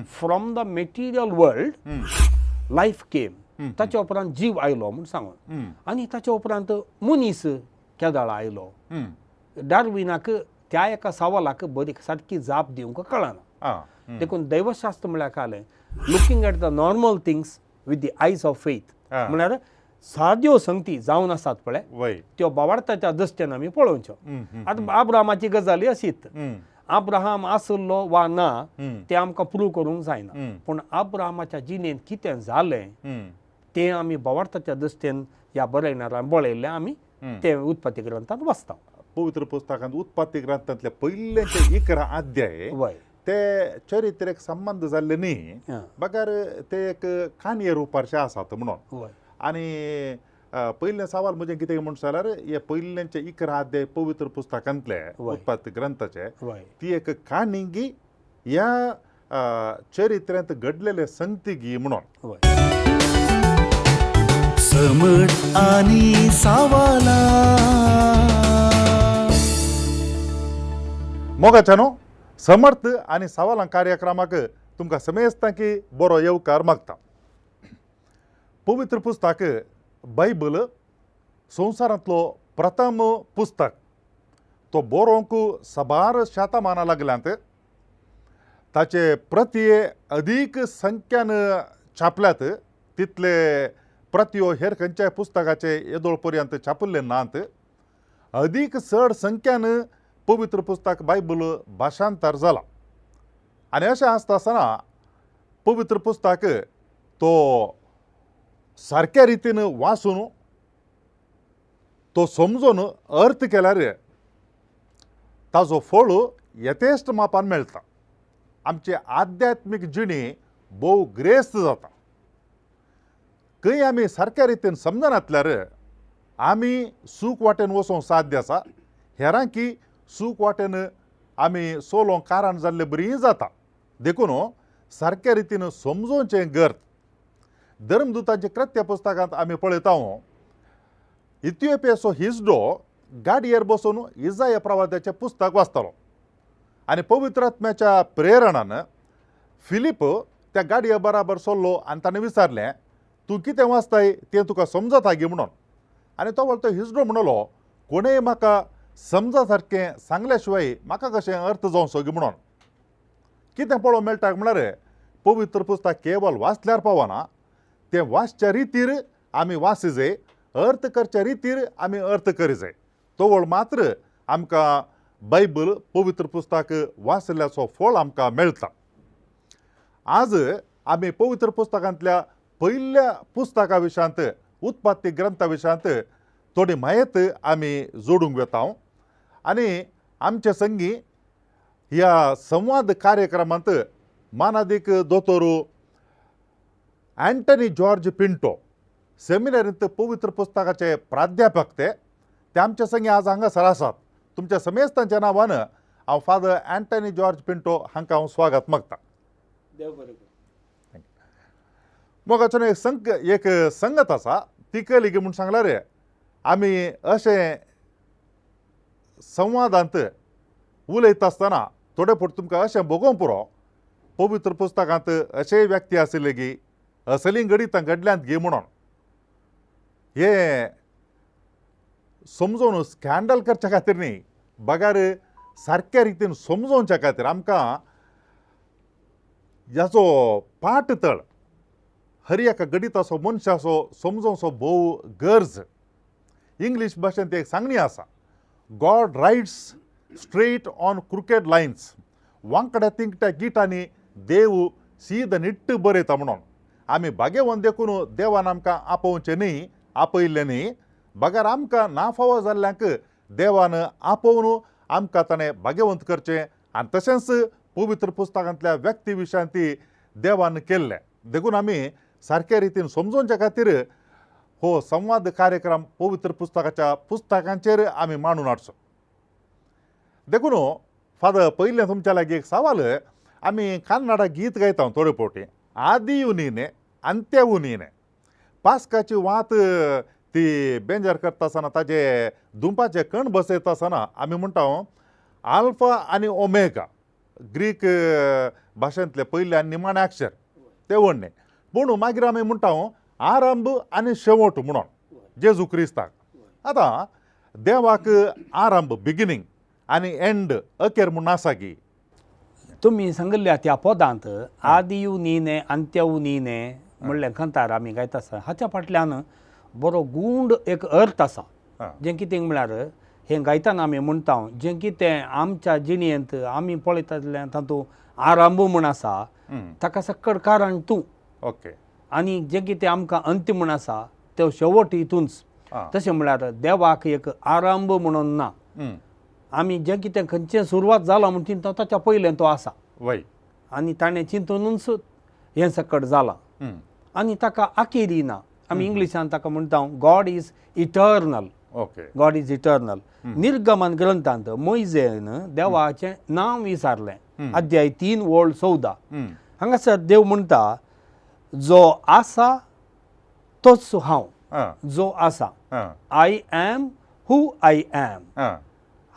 From the material world life came. ताच्या उपरांत जीव आयलो म्हूण सांगून. आनी ताच्या उपरांत मनीस केदाळा आयलो? डार्विनाक त्या एका सवालाक बरी सारकी जाप दिवंक कळना. देखून दैवशास्त्र म्हळ्यार कालें looking at the normal things with the eyes of faith. म्हळ्यार साद्यो संगती जावन आसात पळय, त्यो बावाडताच्या दृश्टीन आमी पळोवच्यो. आतां आब्रामाची गजाली अशीच. आब्राहाम आसलो वा ना तें आमकां प्रूव करूंक जायना, पूण आब्राहामाच्या जिणेंत कितें जालें तें आमी बावाडताच्या दृश्टीन ह्या बरयणारान पळयल्लें आमी तें उत्पत्ती ग्रंथांत वाचता. पवित्र पुस्तकांत उत्पत्ती ग्रंथांतले पयलेचे 11 अध्याय ते चरित्रेक संबंद जाल्ले न्ही, बगर ते एक काणये रुपारशे आसात म्हणून. आनी पयलें सवाल म्हजें कितें म्हण जाल्यार, हे पयलेंचे 11 अध्याय पवित्र पुस्तकांतले, उत्पत्ती ग्रंथाचे, ती एक काणी गी ह्या चरित्र्यांत घडलेले संगती गी म्हणून? समट आनी सावाला. मोगाच्या न्हू, समर्थ आनी सवालां कार्यक्रमाक तुमकां समेस्तां की बरो येवकार मागता. पवित्र पुस्तक बायबल संवसारांतलो प्रथम पुस्तक. तो बरोवंक साबार शतमानां लागल्यांत. ताचे प्रती अदीक संख्यान छापल्यात. तितले प्रतियो हेर खंयच्याय पुस्तकाचे येदोळ पर्यंत छापिल्ले नात. अदीक चड संख्यान पवित्र पुस्तक बायबल भाशांतर जाला. आनी अशें आसता आसतना पवित्र पुस्तक तो सारक्या रितीन वाचून, तो समजून अर्थ केल्यार ताजो फळ यथेश्ट मापान मेळटा. आमची आध्यात्मीक जिणी भोव ग्रेस्त जाता. खंय आमी सारक्या रितीन समजनातल्यार आमी सूख वाटेन वचोंक साध्य आसा, हेरांकी सूख वाटेन आमी सोलोंक कारण जाल्ले बरी जाता. देखून सारक्या रितीन समजोवचें गर्त. धर्मदुतांचे कृत्य पुस्तकांत आमी पळयता, इथिओपियाचो हिजडो गाडयेर बसून इजाया प्रवाद्याचें पुस्तक वाचतालो आनी पवित्र आत्म्याच्या प्रेरणान फिलीप त्या गाडये बराबर सरलो आनी ताणें विचारलें, "तूं कितें वाचताय तें तुका समजता गी?" म्हणून. आनी तो तो हिजडो म्हणलो, "कोणेय म्हाका समजा सारकें सांगल्या शिवाय म्हाका कशें अर्थ जावचो गी?" म्हणून. कितें पळोवंक मेळटा म्हळ्यार, पवित्र पुस्तक केवल वाचल्यार पावना, तें वाचच्या रितीर आमी वाची जाय, अर्थ करच्या रितीर आमी अर्थ करी जाय. तवळ मात्र आमकां बायबल पवित्र पुस्तक वाचल्याचो फळ आमकां मेळटा. आज आमी पवित्र पुस्तकांतल्या पयल्या पुस्तका विशयांत, उत्पत्ती ग्रंथा विशयांत थोडी म्हायत आमी जोडूंक वेता. आनी आमचे संगी ह्या संवाद कार्यक्रमांत मानादीक दोतोर अँटनी जॉर्ज पिंटो, सेमिनारींत पवित्र पुस्तकाचे प्राध्यापक ते ते आमचे संगी आज हांगासर आसात. तुमच्या समेस्तांच्या नांवान हांव फादर अँटनी जॉर्ज पिंटो हांकां हांव स्वागत मागता. देव बरें करूं. मोगाचो, एक संगत आसा, ती कळ्ळी म्हूण सांगल्यार आमी अशें संवादांत उलयता आसतना थोडे फावट तुमकां अशें भोगोवंक पुरो, पवित्र पुस्तकांत अशेय व्यक्ती आशिल्ले गी, असलीं घडितां घडल्यांत गी म्हणून. हें समजून स्कँडल करच्या खातीर न्ही, बगर सारक्या रितीन समजोवच्या खातीर. आमकां ह्याचो पाट तळ हर एका गणिताचो मनशाचो समजोवचो भोव गरज. इंग्लीश भाशेंत एक सांगणी आसा, "God writes straight on crooked lines." वांकड्या तिंकट्या गिटांनी देव सीद निट्ट बरयता म्हणून. आमी भाग्यवंत देखून देवान आमकां आपोवचें न्ही, आपयल्लें न्ही, बगर आमकां ना फावो जाल्ल्यांक देवान आपोवन आमकां ताणें भाग्यवंत करचें. आनी तशेंच पवित्र पुस्तकांतल्या व्यक्ती विशयान ती देवान केल्लें. देखून आमी सारक्या रितीन समजोवच्या खातीर हो संवाद कार्यक्रम पवित्र पुस्तकाच्या पुस्तकांचेर आमी मांडून हाडचो. देखून फादर, पयलें तुमच्या लागीं एक सवाल. आमी कन्नडा गीत गायता थोडे फावटी, "आदियू नीने अंत्यवू नीने". पास्काची वात ती बेंजर करता आसतना, ताजे दुंपाचे कण बसयता आसतना आमी म्हणटा, आल्फा आनी ओमेगा. ग्रीक भाशेंतलें पयलें आनी निमाणें अक्षर तें व्हडलें. पूण मागीर आमी म्हणटा आरंभ आनी शेवट म्हणून जेजू क्रिस्ताक. आतां देवाक आरंभ बिगिनींग आनी एंड अखेर म्हूण आसा की? तुमी सांगिल्ल्या त्या पदांत आदियू नीने अंत्यऊ नीने म्हणलें कांतार आमी गायता आसा, हाच्या फाटल्यान बरो गूंड एक अर्थ आसा. जें कितें म्हळ्यार हें गायतना आमी म्हणटा जें कितें आमच्या जिणेंत आमी पळयतातलें तातूंत आरंभ म्हूण आसा ताका सक्कड कारण तूं, ओके, आनी जें कितें आमकां अंत्य म्हूण आसा तो शेवट हितूंच. तशें म्हळ्यार देवाक एक आरंभ म्हणून ना, आमी जें कितें खंयचें सुरवात जाला म्हूण चिंतता ताच्या पयलें तो आसा वय, आनी ताणें चिंतूनच हें सकट जालां आनी ताका आखेरी ना. आमी इंग्लिशान ताका म्हणटा God is eternal. Okay, God is eternal. निर्गमन ग्रंथांत मोयजेन देवाचें नांव विचारलें, अध्याय 3 ओळ 14. हांगासर देव म्हणटा जो आसा तोच हांव, जो आसा, I am who I am.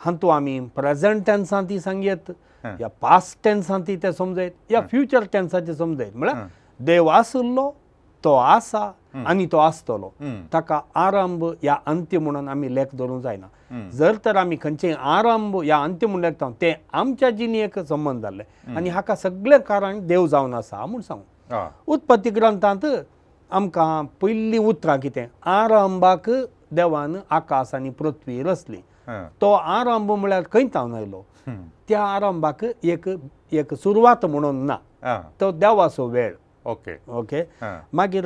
हातूंत आमी प्रेजंट टेन्सान ती सांगयत या पास्ट टेन्सान ती ते समजयत या फ्युचर टेन्साचे समजयत. म्हळ्यार देव आशिल्लो, तो आसा आनी तो आसतलो. ताका आरंभ या अंत्य म्हणून आमी लेख धरूंक जायना. जर तर आमी खंयचें आरंभ या अंत्य म्हूण लेखता तें आमच्या जिणेक संबंद जाल्लें आनी हाका सगळें कारण देव जावन आसा म्हूण सांगू. उत्पत्ती ग्रंथांत आमकां पयलीं उतरां कितें, आरंभाक देवान आकाश आनी पृथ्वी रचली. तो आरंभ म्हळ्यार खंय तावन आयलो? त्या आरंभाक एक एक सुरवात म्हणून ना, तो देवाचो वेळ. Okay okay. मागीर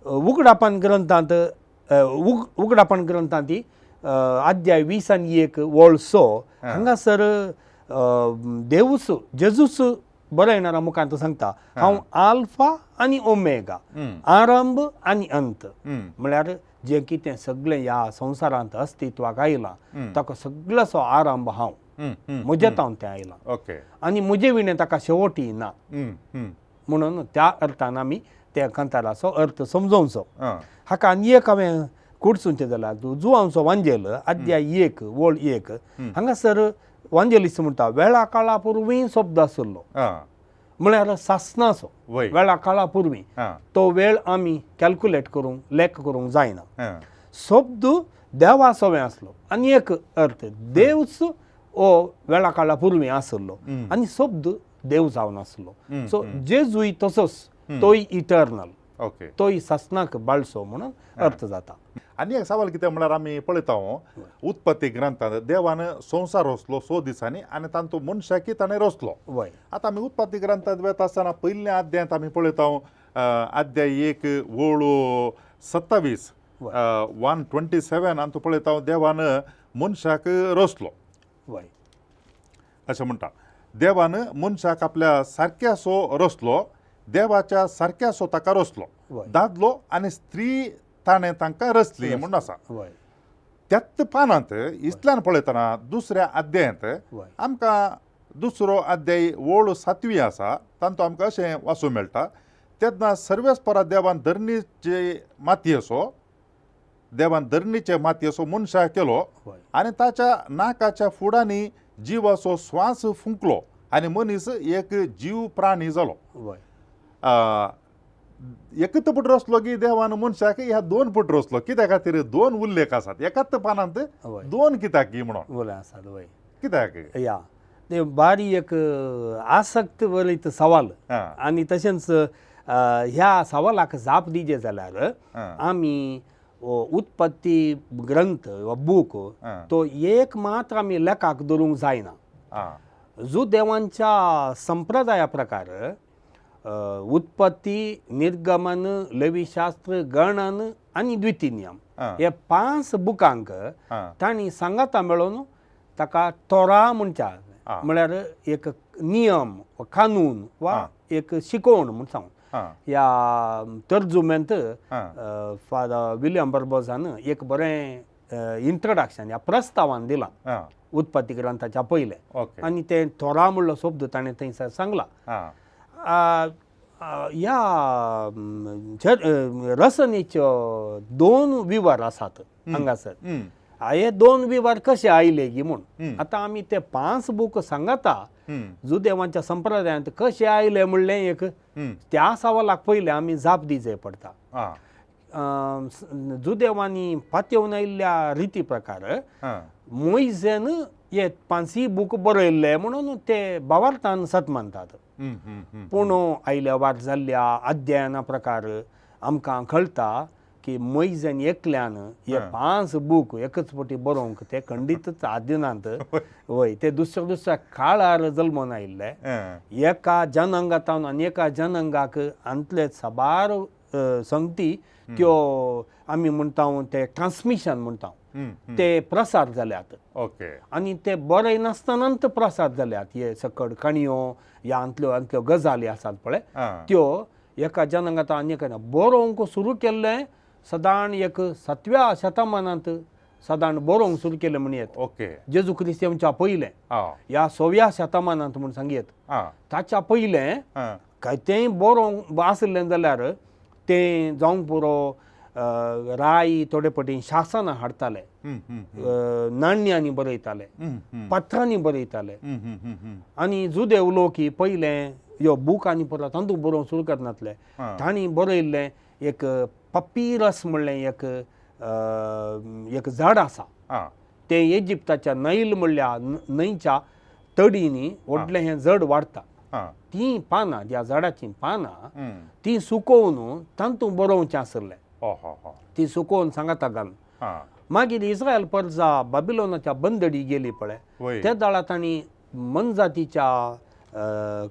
उगडापण ग्रंथांत उगडापण ग्रंथांत अध्याय 20 आनी 1 ओळ 6 हांगासर देवूच जेजूच बरयणारा मुखांत सांगता हांव आल्फा आनी ओमेगा, आरंभ आनी अंत. म्हळ्यार जें कितें सगळें ह्या संवसारांत अस्तित्वाक आयलां ताका सगळ्याचो आरंभ हांव, म्हजे तावन तें आयलां ओके, आनी म्हजे विणें ताका शेवटी ना. म्हणून त्या अर्थान आमी त्या कांताराचो अर्थ समजोवचो. हाका आनी एक हांवें कुडसूनचें जाल्यार जुवांचो वांजेल अध्याय 1 ओळ 1 हांगासर वांजेलिस्ट म्हणटा वेळा काळा पुर्वी शब्द आशिल्लो, म्हळ्यार सासनाचो वेळा काळा पुर्वी. तो वेळ आमी कॅल्कुलेट करूंक लेख करूंक जायना. शब्द देवाचो आसलो आनी एक अर्थ देवच हो वेळा काळा पुर्वी आशिल्लो आनी शब्द देव जावन आसलो. सो जेजूय तसोच, तोय इटर्नल, ओके, तोय सासनाक बाळसो म्हणून अर्थ जाता. आनी एक सवाल कितें म्हळ्यार आमी पळयता उत्पत्ती ग्रंथांत देवान संवसार रचलो 6 दिसांनी आनी तातूंत मनशाकी ताणें रचलो. वय. आतां आमी उत्पत्ती ग्रंथांत वता आसतना पयल्या अध्यायांत आमी पळयता अध्याय 1 ओळ 27 127 आनी पळयता देवान मनशाक रचलो. वय. अशें म्हणटा देवान मनशाक आपल्या सारक्यासो रचलो, देवाच्या सारक्यासो ताका रचलो, दादलो आनी स्त्री ताणें तांकां रचली म्हूण आसा. त्याच पानांत इतल्यान पळयतना दुसऱ्या अध्यायांत आमकां दुसरो अध्याय ओळ 7 आसा तातूंत आमकां अशें वाचूंक मेळटा, तेन्ना सर्वेस्परा देवान धरणीचे मातयेचो, देवान धरणीचे मातयेचो मनशाक केलो आनी ताच्या नाकाच्या फुडांनी जिवाचो श्वास फुंकलो आनी मनीस एक जीव प्राणी जालो. एकच पूट रचलो की देवान मनशाक ह्या 2 पूट रचलो कित्या खातीर? 2 उल्लेख आसात एकाच पानांत, 2 कित्याक म्हणून आसात. वय कित्याक? या ते बारी एक आसक्त वरयत सवाल आनी तशेंच ह्या सवालाक जाप दिजे जाल्यार आमी उत्पत्ती ग्रंथ वा बूक तो एक मात्र आमी लेखाक धरूंक जायना. जुदेवांच्या संप्रदाया प्रकार उत्पत्ती, निर्गमन, लेवीशास्त्र, गणन आनी द्वितीय हे 5 बुकांक तांणी सांगाता मेळोवन ताका तोरा म्हणच्या, म्हळ्यार एक नियम वा कानून वा एक शिकवण म्हूण सांगू. ह्या तर्जुमेंत फादर विलियम बर्बोजान एक बरें इंट्रोडक्शन ह्या प्रस्तावान दिलां उत्पत्ती ग्रंथाच्या पयलें, आनी तें तोरा म्हणलो शब्द ताणें थंयसर सांगला. ह्या रचनेच्यो 2 विवर आसात हांगासर. हे दोन विवार कशे आयले गी म्हूण आतां आमी ते पांच बूक सांगता जुदेवांच्या संप्रदायांत कशे आयले म्हणलें एक त्या सवालाक पयलें आमी जाप दिवचे पडटा. जुदेवांनी पातेवन आयिल्ल्या रिती प्रकार मोयजेन हे पांचय बूक बरयल्ले म्हणून ते भावार्थान सत मानतात. पूण आयल्या वाट जाल्ल्या अध्ययना प्रकार आमकां कळटा की मोयजेन एकल्यान हे पांच बूक एकच फावटी बरोवंक ते खंडीतच आदिनात. वय ते दुसऱ्या दुसऱ्या काळार जल्मून आयिल्ले एका जनांगांत आनी एका जनांगाक हांतले साबार संगती त्यो आमी म्हणटा ते ट्रान्समिशन म्हणटा ते प्रसार जाल्यात. ओके. आनी ते बरयनासतनाच प्रसार जाल्यात. हे सकड काणयो ह्या हांतल्यो हांतल्यो गजाली आसात पळय त्यो एका जनांगांत आनी एका बरोवंक सुरू केल्लें सदांच एक 7व्या शतमानांत सदांच बरोवंक सुरू केलें म्हण येत. ओके. जेजू क्रिस्त येवच्या पयलें ह्या 6व्या शतमानांत म्हूण सांगयेत. ताच्या पयलें काय तें बरोवंक आशिल्लें जाल्यार तें जावंक पुरो राय थोडे फावटी शासनां हाडटाले, नाण्यांनी बरयताले, पत्रांनी बरयताले. आनी जुदेव लोक ही पयलें ह्यो बुकांनी परत तांतू बरोवंक सुरू करनासले. तांणी बरयल्लें एक पपीरस म्हणलें एक एक झाड आसा तें इजिप्ताच्या नैल म्हणल्या न्हंयच्या तडींनी व्हडलें हें जड वाडटा. तीं पानां ह्या झाडाचीं पानां तीं सुकोवन तांतूं बरोवचें आशिल्लें. तीं सुकोवन सांगाता घालून मागीर इस्रायल परजा बाबिलोनाच्या बंदडी गेली पळय ते दाळा तांणी मनजातीच्या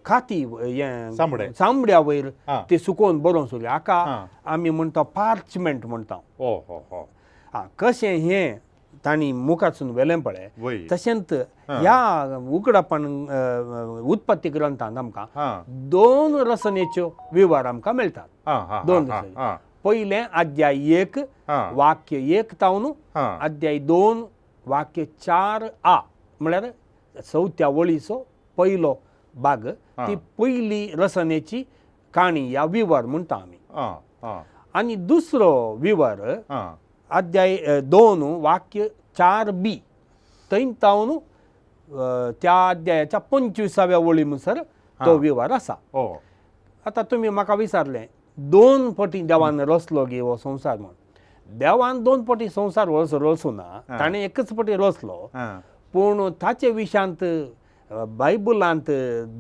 काती हें चामड्या वयर ते सुकोवन बरोवंक सुरले. हाका आमी म्हणटा पार्चमेंट म्हणटा. आं कशें हें तांणी मुखारसून व्हेलें पळय तशेंच ह्या उगडापण उत्पत्ती ग्रंथांत आमकां दोन रचनेच्यो विवर आमकां मेळटात. दोन रचने. पयलें अध्याय 1 वाक्य 1 तावन अध्याय 2 वाक्य 4 आ म्हळ्यार चवथ्या वळीचो पयलो भाग ती पयली रचनेची काणी या विवर म्हणटा आमी. आनी दुसरो विवर अध्याय 2 वाक्य 4 बी थंय तावन त्या अध्यायाच्या 25व्या वळी म्हणसर तो विवर आसा. आतां तुमी म्हाका विचारलें दोन पटी देवान रचलो गी हो संवसार म्हूण. देवान दोन पटी संवसार रचूं ना, ताणें एकच पटी रचलो. पूण ताचे विशांत बायबलांत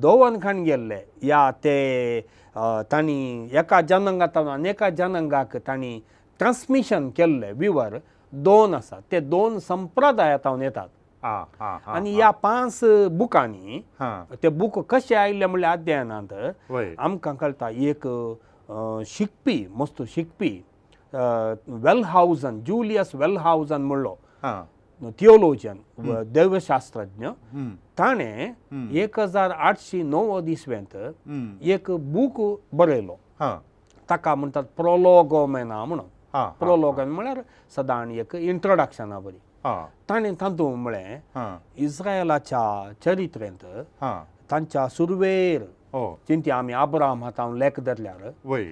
दोवन खाण गेल्ले या ते तांणी एका जनांगांत आनी एका जनांगाक तांणी ट्रान्समिशन केल्ले विवर दोन आसात. ते दोन संप्रदायांत येतात. आनी ह्या 5 बुकांनी ते बूक कशे आयिल्ले म्हणल्यार अध्ययनांत आमकां कळटा एक शिकपी मस्त शिकपी वेलहाउजन जुलियस वेलहाउजन म्हणलो थियोलॉजियन देवशास्त्रज्ञ ताणें 1890 इसवेंत एक बूक बरयलो. ताका म्हणटात प्रोलोगोमेना म्हणून. प्रोलोगन म्हळ्यार सदांच एक इंट्रोडक्शना बरी. ताणें तातूंत म्हळें इस्रायलाच्या चरित्रेंत तांच्या सुरवेर चिंती आमी आब्राम हातावन लेख धरल्यार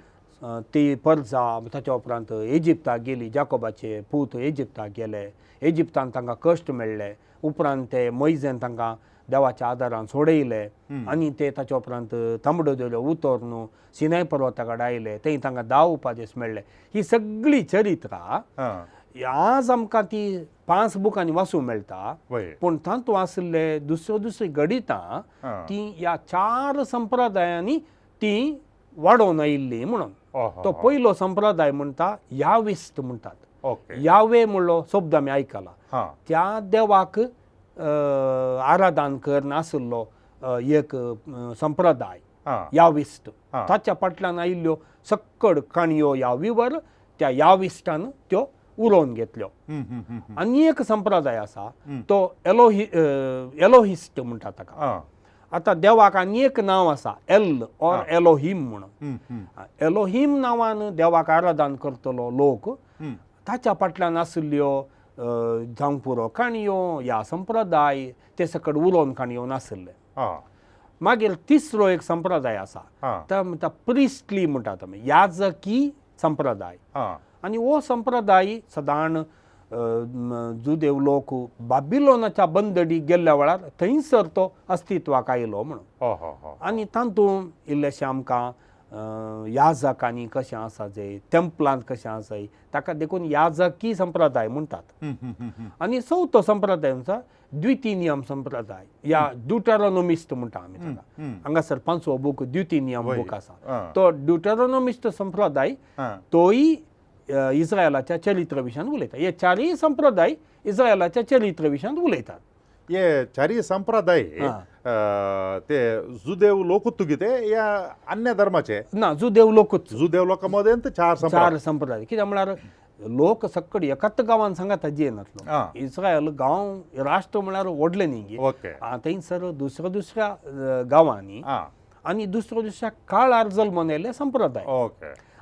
ती परजा ताच्या उपरांत इजिप्ताक गेली. जाकोबाचे पूत इजिप्ताक गेले. इजिप्तान तांकां कश्ट मेळ्ळे. उपरांत ते मोयजेन तांकां देवाच्या आदारान सोडयले आनी ते ताच्या उपरांत तांबडो दर्यो उतरून सिनाय पर्वता कडेन आयले. थंय तांकां 10 उपादेश मेळ्ळे. ही सगळी चरित्रां आज आमकां ती 5 बुकांनी वाचूंक मेळटा. पूण तातूंत आशिल्ले दुसऱ्यो दुसरीं गणितां ती ह्या 4 संप्रदायांनी ती वाडोवन आयिल्ली म्हणून. तो पयलो संप्रदाय म्हणटा याविस्ट म्हणटात. यावे म्हणलो शब्द आमी आयकला. त्या देवाक आराधन करून आशिल्लो एक संप्रदाय याविस्ट. ताच्या फाटल्यान आयिल्ल्यो सक्कड काणयो ह्या विवर त्या याविस्टान त्यो उरोवन घेतल्यो. आनी एक संप्रदाय आसा तो एलोहिस्ट म्हणटा ताका. आतां देवाक आनी एक नांव आसा एल ऑर एलोहीम म्हणून. एलोहीम नांवान देवाक आराधन करतलो लोक ताच्या फाटल्यान आशिल्ल्यो जावंक पुरो काणयो ह्या संप्रदाय ते सकट उलोवन काणयो नाशिल्ले. मागीर तिसरो एक संप्रदाय आसा तो म्हणटा प्रिस्टली म्हणटात आमी याजकी संप्रदाय. आनी हो संप्रदाय सदांच जुदेव लोक बाबिलोनाच्या बंदडी गेल्ल्या वेळार थंयसर तो अस्तित्वाक आयलो म्हणून. हो हो हो आनी तातूंत इल्लेशें आमकां याजकांनी कशें आसा जे तेंपलांत कशें आसा ताका देखून याजकी संप्रदाय म्हणटात. हम्म, हम्म, हम्म, हम्म. आनी चवथो संप्रदाय आसा द्वितीनियम संप्रदाय या ड्युटेरोनोमिस्ट म्हणटा आमी ताका. हांगासर पांचवो बूक द्वितीनियम बूक आसा. तो ड्युटेरोनोमिस्ट संप्रदाय तोय इस्रायलाच्या चरित्र विशयांत उलयता. हे चारय संप्रदाय इस्रायलाच्या चरित्र विशयांत उलयतात. हे चारी संप्रदाय ते जुदेव लोकूच तुगेते या अन्य धर्माचे? ना, जुदेव लोकूच. जुदेव लोकां मदें चार संप्रदाय. चार संप्रदाय. कित्याक म्हळ्यार लोक सक्कड एकाच गांवान सांगाता जियेनातलो. इस्रायल गांव राष्ट्र म्हळ्यार व्हडलें न्ही गे. थंयसर दुसऱ्या दुसऱ्या गांवांनी आनी दुसऱ्या दुसऱ्या काळार जल्मून आयिल्ले संप्रदाय.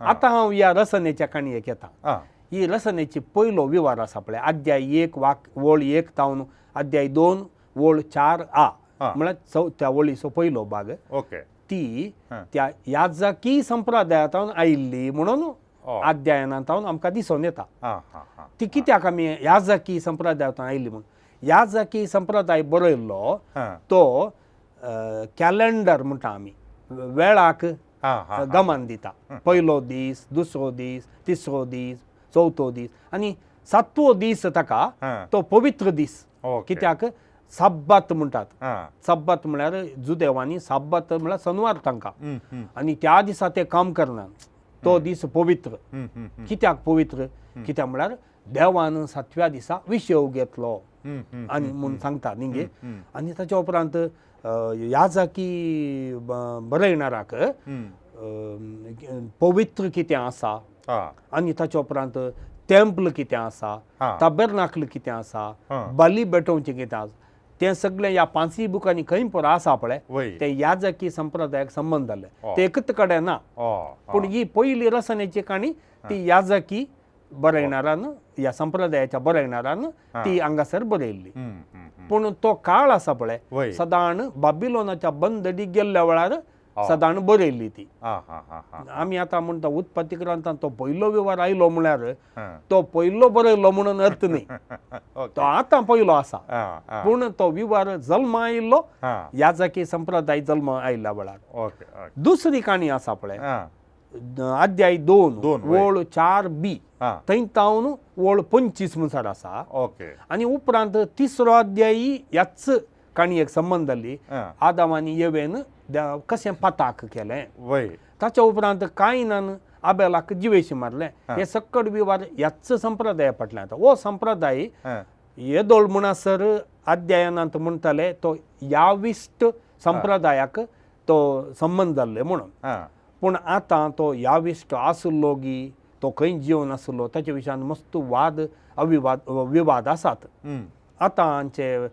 आतां हांव ह्या रसनेच्या काणयेक येता. ही रसनेची पयलो विवार आसा पळय, अध्याय 1 वाक वळ 1 तावन अध्याय 2 वळ 4 आ, म्हळ्यार चवथ्या वळीचो पयलो भाग. ती त्या याजकी संप्रदायांत आयिल्ली म्हणून अध्ययनांत आमकां दिसून येता. हा हा हा ती कित्याक आमी याजकी संप्रदायांत आयिल्ली म्हणून? याजकी संप्रदाय बरयल्लो तो कॅलेंडर म्हणटा आमी, वेळाक हा हा गमान दिता. पयलो दीस, दुसरो दीस, तिसरो दीस, चवथो दीस आनी सातवो दीस ताका तो पवित्र दीस. कित्याक साब्बात म्हणटात. साब्बात म्हळ्यार जुदेवांनी साब्बात म्हळ्यार सनवार तांकां, हम्म, हम्म, आनी त्या दिसा ते काम करनात, तो दीस पवित्र. हम्म, हम्म, हम्म, कित्याक पवित्र? कित्याक म्हळ्यार देवान सातव्या दिसा विशेव घेतलो हम्म, हम्म, आनी म्हूण सांगता न्ही गे. आनी ताच्या उपरांत याजकी बरयणाराक पवित्र कितें आसा आनी ताच्या उपरांत तेंपल कितें आसा, ताबेरनाकल कितें आसा, बली भेटोवचें कितें आसा, तें सगळें ह्या पांचय बुकांनी खंय पुरो आसा पळय तें याजकी संप्रदायाक संबंद जालें, तें एकच कडेन ना. पूण ही पयली रसनेची काणी ती याजकी बरयणारान, ह्या संप्रदायाच्या बरयणारान ती हांगासर बरयल्ली. पूण तो काळ आसा पळय सदांच बाबिलोनाच्या बंदडी गेल्ल्या वेळार सदांच बरयल्ली ती. आमी आतां म्हणटा उत्पत्ती ग्रंथांत तो पयलो विवार आयलो म्हळ्यार तो पयलो बरयलो म्हणून अर्थ न्ही, तो आतां पयलो आसा, पूण तो विवार जल्मा आयिल्लो याजकी संप्रदाय जल्मा आयिल्ल्या वेळार. दुसरी काणी आसा पळय अध्याय 2 वळ 4 बी थंय तावन वळ 25 म्हणसर आसा. आनी उपरांत तिसरो अध्याय ह्याच काणयेक संबंद जाल्ली, आदाम आनी येवेन कशें पाताक केलें, ताच्या उपरांत कायनान आबेलाक जिवेशी मारलें, हे सक्कड विवार ह्याच संप्रदाया फाटल्यान येता. हो संप्रदाय येदोळ म्हणसर अध्ययनांत म्हणटाले तो याविश्ट संप्रदायाक तो संबंद जाल्ले म्हणून, पूण आतां तो याविश्ट आसलो गी तो खंय जिवन आसलो ताच्या विशयान मस्त वाद अविवाद विवाद आसात. आतां आमचे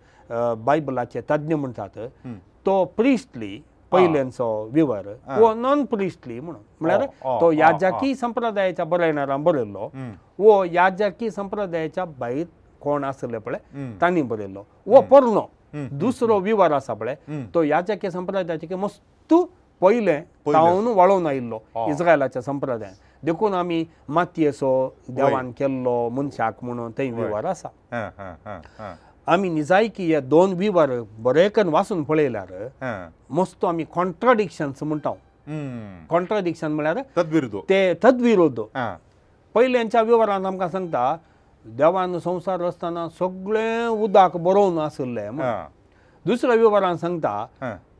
बायबलाचे तज्ञ म्हणटात तो प्रिस्टली पयल्यांचो विवर वो नॉन प्रिस्टली म्हणून, म्हळ्यार तो याजकी संप्रदायाच्या बरयणारान बरयल्लो वो याजकी संप्रदायाच्या भायर कोण आसले पळय तांणी बरयल्लो वो पोरणो. दुसरो विवर आसा पळय तो याजकी संप्रदायाचे मस्त पयलें तावन वळोवन आयिल्लो इस्रायलाच्या संप्रदायान, देखून आमी मातयेचो देवान केल्लो मनशाक म्हणून थंय विवर आसा. आमी निजायकी हे दोन विवर बरे करून वाचून पळयल्यार मस्त आमी कॉन्ट्राडिक्शन्स म्हणटा. कॉन्ट्राडिक्शन म्हळ्यार तद्विरुद्ध, ते तद्विरुद्ध. पयल्यांच्या विवरांत आमकां सांगता देवान संवसार आसतना सगळें उदक बरोवन आशिल्लें. दुसऱ्या विवरान सांगता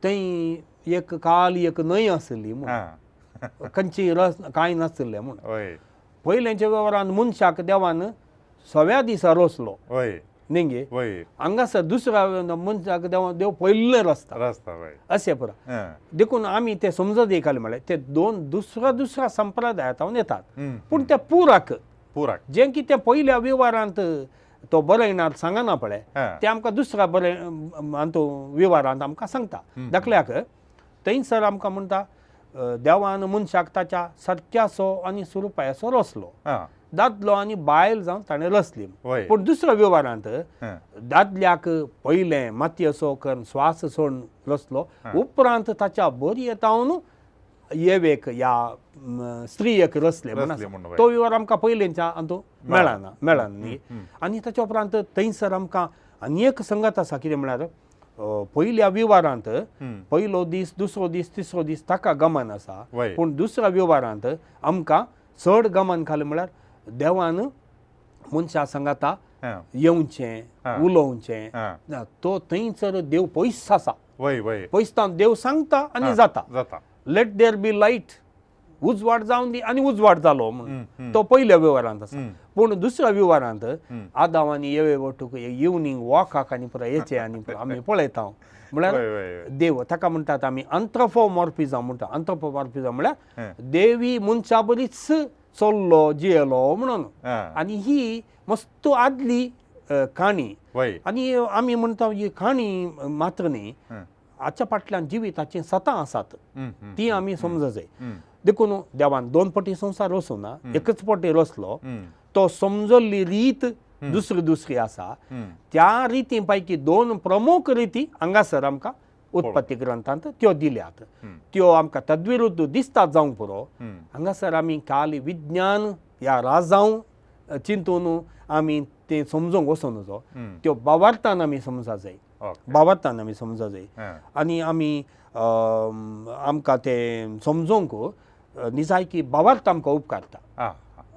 थंय एक काल एक न्हंय आशिल्ली म्हूण, खंयची रस कांय नाशिल्लें म्हूण. पयल्यांच्या वेव्हारान मनशाक देवान सव्या दिसा रचलो न्ही गे, हांगासर दुसऱ्या मनशाक देवा देव पयलें रचता अशें पुरो. देखून आमी ते समजत एकाले म्हळ्यार ते दोन दुसऱ्या दुसऱ्या संप्रदायांत येतात, पूण ते पुराक पुराक जें कितें पयल्या वेव्हारांत तो बरयणार सांगना पळय तें आमकां दुसऱ्या बरय विवारांत आमकां सांगता. दाखल्याक थंयसर आमकां म्हणटा देवान मनशाक ताच्या सारक्याचो आनी स्वरुपायाचो रचलो, दादलो आनी बायल जावन ताणें रचली. पूण दुसऱ्या वेव्हारांत दादल्याक पयलें मातयेचो करून स्वास सोडून रचलो, उपरांत ताच्या बरयतावन येवेक या स्त्रीयेक रचले म्हूण रचले आसा. म्हूण, तो विवर आमकां पयलींच्या हातूंत मेळना मेळना न्ही. आनी ताच्या उपरांत थंयसर आमकां आनी एक संगत आसा, कितें म्हळ्यार पयल्या विवारांत पयलो दीस, दुसरो दीस, तिसरो दीस ताका गमन आसा, पूण दुसऱ्या विवारांत आमकां चड गमन खालें म्हळ्यार देवान मनशा सांगाता येवचें, उलोवचें ना, तो थंयसर देव पयस आसा, वय वय पयसतान देव सांगता आनी जाता. जाता. लेट there be light, उजवाड जावन दी आनी उजवाड जालो म्हणून तो पयल्या विवारांत आसा. पूण दुसऱ्या विवारांत आदाव आनी येवे वटूक इवनींग वॉकाक आनी पुराय येचे आनी आमी पळयता म्हळ्यार वय, वय, वय. देव ताका म्हणटात आमी अंथ्रोपोमॉर्फिजम म्हणटा. अंथ्रोपोमॉर्फिजम म्हळ्यार देवी मनशा बरीच चल्लो जियेलो म्हणून. आनी ही मस्त आदली काणी. आनी आमी म्हणटा ही काणी मात्र न्ही, हाच्या फाटल्यान जिविताचीं सतां आसात, ती आमी समज जाय. देखून देवान दोन पटी संवसार रचूं ना, एकच पटी रचलो. तो समजल्ली रीत दुसरी दुसरी आसा. त्या रिती पैकी दोन प्रमुख रिती हांगासर आमकां उत्पत्ती ग्रंथांत त्यो दिल्यात. त्यो आमकां तद्विरुद्ध दिसतात जावंक पुरो. हांगासर आमी काल विज्ञान ह्या राजांव चिंतून आमी तें समजूंक वचूं नजो, त्यो बावार्थान आमी समजा जाय, बावार्थान आमी समजा जाय. आनी आमी आमकां तें समजूंक निजायकी बावार्थ आमकां उपकारता.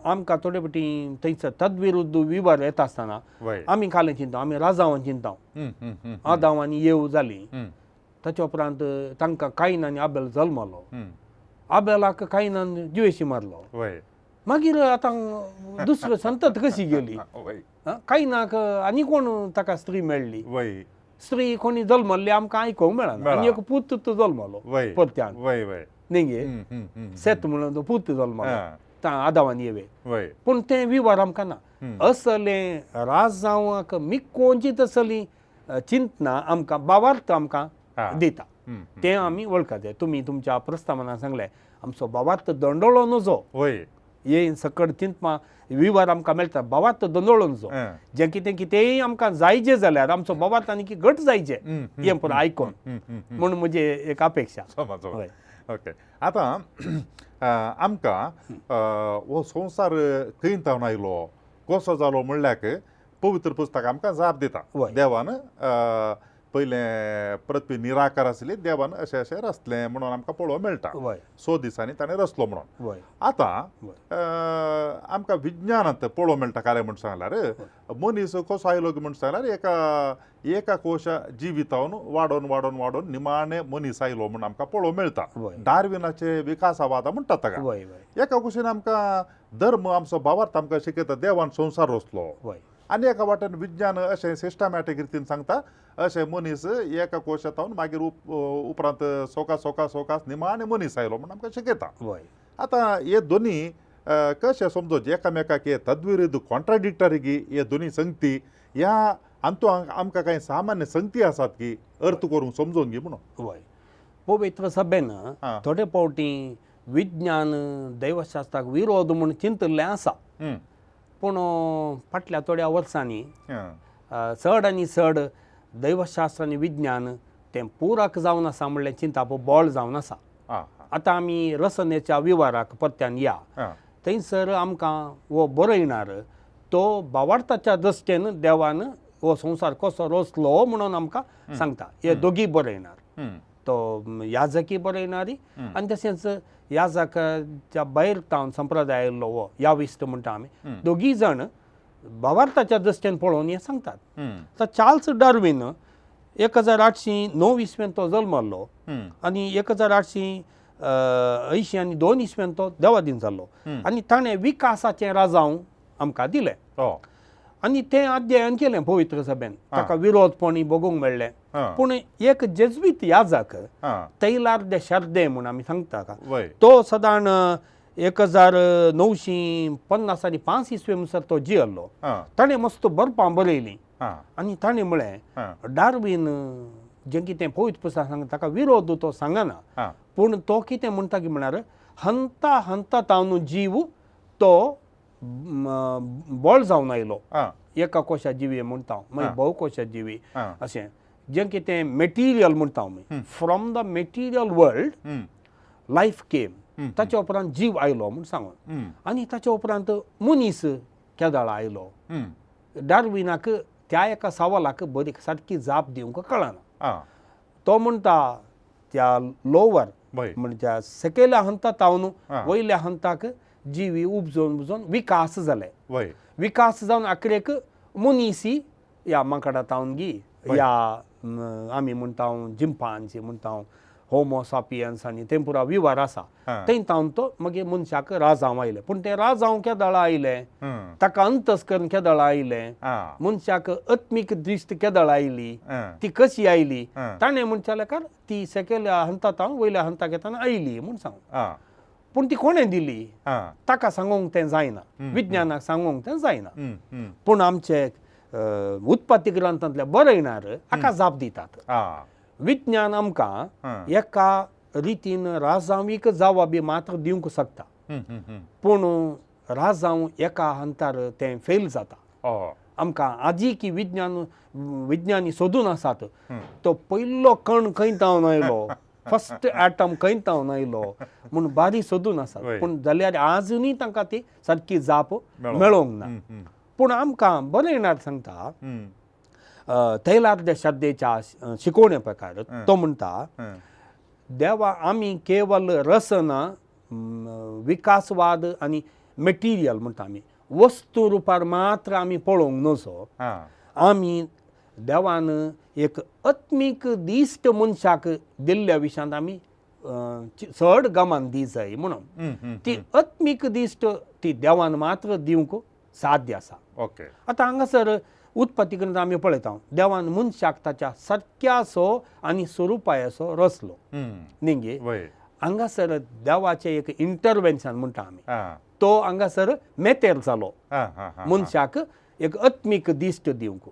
आमकां थोडे फावटी थंयसर तद्विरुद्ध विवर येता आसतना आमी कालें चिंता, आमी राजांवान चिंता. आदांव आनी येव जाली, ताच्या उपरांत तांकां कायन आनी आबेल जल्मलो. आबेलाक कायनान जिवेशी मारलो. मागीर आतां दुसरी संतत कशी गेली? कायनाक आनी कोण ताका स्त्री मेळ्ळी, स्त्री कोणी जल्मल्ली आमकां आयकूंक मेळना. आनी एक पूत तो जल्मलो परत्यान न्ही गे, सेत म्हणून तो पूत जल्मलो आदावान येवे. पूण तें विवर आमकां ना. असलें राजांवाक मिकोवची तसली चिंतना आमकां बावार्थ आमकां दिता, तें आमी वळखा जाय. तुमी तुमच्या प्रस्तावना सांगलें आमचो बावार्थ दंडोळो नजो, हे सकड चिंतना विवर आमकां मेळटा. बावार्थ दंडोळो नजो, जें कितें कितेंय आमकां जायचे जाल्यार आमचो बावार्थ आनी घट जायचे हें पुरो आयकोन म्हूण म्हजी एक अपेक्षा. ओके, आतां आमकां हो संवसार खंय तावन आयलो, कसो जालो म्हणल्याक पवित्र पुस्तक आमकां जाप दिता. देवान पयलें पृथ्वी निराकार आसली, देवान अशें अशें रचलें म्हणून आमकां पळोवंक मेळटा. 6 दिसांनी ताणें रचलो म्हणून. आतां आमकां विज्ञानांत पळोवंक मेळटा काय म्हण सांगल्यार मनीस कसो आयलो म्हण सांगल्यार एका एका कोशा जिवितावन वाडोवन वाडोवन वाडोवन निमाणें मनीस आयलो म्हूण आमकां पळोवंक मेळटा. डार्विनाचे विकासवाद म्हणटात ताका. एका कुशीन आमकां धर्म आमचो भावार्थ आमकां शिकयता देवान संवसार रचलो, आनी एका वाटेन विज्ञान अशें सिस्टमॅटीक रितीन सांगता अशें मनीस एका कोशांत मागीर उपरांत सोका सोका सोकास निमाणें मनीस आयलो म्हूण आमकां शिकयता. आतां हे दोनी कशें समजोवचें एकामेकाक, हे तद्विरुद्ध कॉन्ट्राडिक्टरी की हे दोनी संगती ह्या हातूंत आमकां कांय सामान्य संगती आसात की अर्थ करूंक समजोवंक गी म्हणून. वय, पवित्र सभेन थोडे फावटी विज्ञान दैवशास्त्राक विरोध म्हूण चिंतिल्लें आसा, पूण फाटल्या थोड्या वर्सांनी चड आनी चड दैवशास्त्र आनी विज्ञान तें पुरक जावन आसा म्हणलें चिंताप बळ जावन आसा. आतां आमी रचनेच्या विवाराक परत्यान या. थंयसर आमकां हो बरयणार तो भावार्थाच्या दृश्टेन देवान हो संवसार कसो रचलो म्हणून आमकां सांगता. हे दोगी बरयणार, तो याजकी बरयणारी आनी तशेंच याजकाच्या भायर तावन संप्रदाय आयिल्लो हो याविस्त म्हणटा आमी, दोगी जाण भावार्थाच्या दृश्टेन पळोवन हें सांगतात. तर चार्ल्स डार्विन 1809 इसवेन तो जल्मल्लो आनी 1882 आनी 2 इसवेन तो देवादीन जाल्लो आनी ताणें विकासाचें राजांव आमकां दिलें आनी तें अध्ययन केलें पवित्र सभेन. ताका विरोधपणी भोगूंक मेळ्ळें. पूण एक जेज्वीत याजक तैलार दे शर्दे म्हूण आमी सांगता तो सदांच 1950 आनी 5 इसवे म्हणसर तो जियल्लो. ताणें मस्त बरपां बरयलीं आनी ताणें म्हळें डार्विन जें कितें पवित्र पुस्तक सांगता ताका विरोध तो सांगना, पूण तो कितें म्हणटा की म्हळ्यार हंता हंता तावन जीव तो बळ जावन आयलो, एका कोशा जिवी म्हणटा मागीर भोव कोशा जिवी अशें जें कितें मेटिरियल म्हणटा आमी, from the material world life केम, ताच्या उपरांत जीव आयलो म्हूण सांगून. आनी ताच्या उपरांत मनीस केदळा आयलो. डार्विनाक त्या एका सवालाक बरी सारकी जाप दिवंक कळना. तो म्हणटा त्या लोवर म्हणजे सकयल्या हंता तावन वयल्या हंताक जीवी उपजोवन उपजोवन विकास जाले. विकास जावन आखरेक मनीसी ह्या माकडां तावन गी ह्या आमी म्हणटा जिम्पांजी म्हणटा होमो सापियन्स आनी तें पुरा विवार आसा थंय तावन तो मागीर मनशाक राजांव आयलें. पूण तें राजांव केदळा आयलें, ताका अंतस्करण केदळा आयलें, मनशाक आत्मीक दृश्ट केदळा आयली, ती कशी आयली, ताणें म्हणचे लेखार ती सकयल्या हंता तावन वयल्या हंताक येतना आयली म्हूण सांगून. पूण ती कोणें दिली ताका सांगूंक तें जायना, विज्ञानाक सांगूंक तें जायना. पूण आमचे उत्पत्ती ग्रंथांतले बरयणार हाका जाप दितात. विज्ञान आमकां एका रितीन राजांवीक जावा बी मात्र दिवंक शकता, पूण राजांव एका हंतार तें फेल जाता. आमकां आजी की विज्ञान विज्ञानी सोदून आसात तो पयलो कण खंय तावन आयलो, फस्ट एटम खंय तावन आयलो म्हूण बारी सोदून आसात. पूण जाल्यार आजुनूय तांकां ती सारकी जाप मेळोंक ना. पूण आमकां बरयणार सांगता तैलार्द श्रद्धेच्या शिकोवणे प्रकार तो म्हणटा देवा आमी केवल रसना विकासवाद आनी मटेरियल म्हणटा आमी वस्तू रुपार मात्र आमी पळोवंक नजो. आमी देवान एक आत्मीक दिश्ट मनशाक दिल्ल्या विशयांत आमी चड गमान दी जाय म्हणून. ती आत्मीक दिश्ट ती देवान मात्र दिवंक साध्य आसा. आतां हांगासर उत्पत्ती ग्रंथ आमी पळयता देवान मनशाक ताच्या सारक्यासो आनी स्वरुपायासो रचलो न्ही. हांगासर देवाचें एक इंटरवेन्शन म्हणटा आमी, तो हांगासर मेतेर जालो मनशाक एक आत्मीक दिश्ट दिवंक.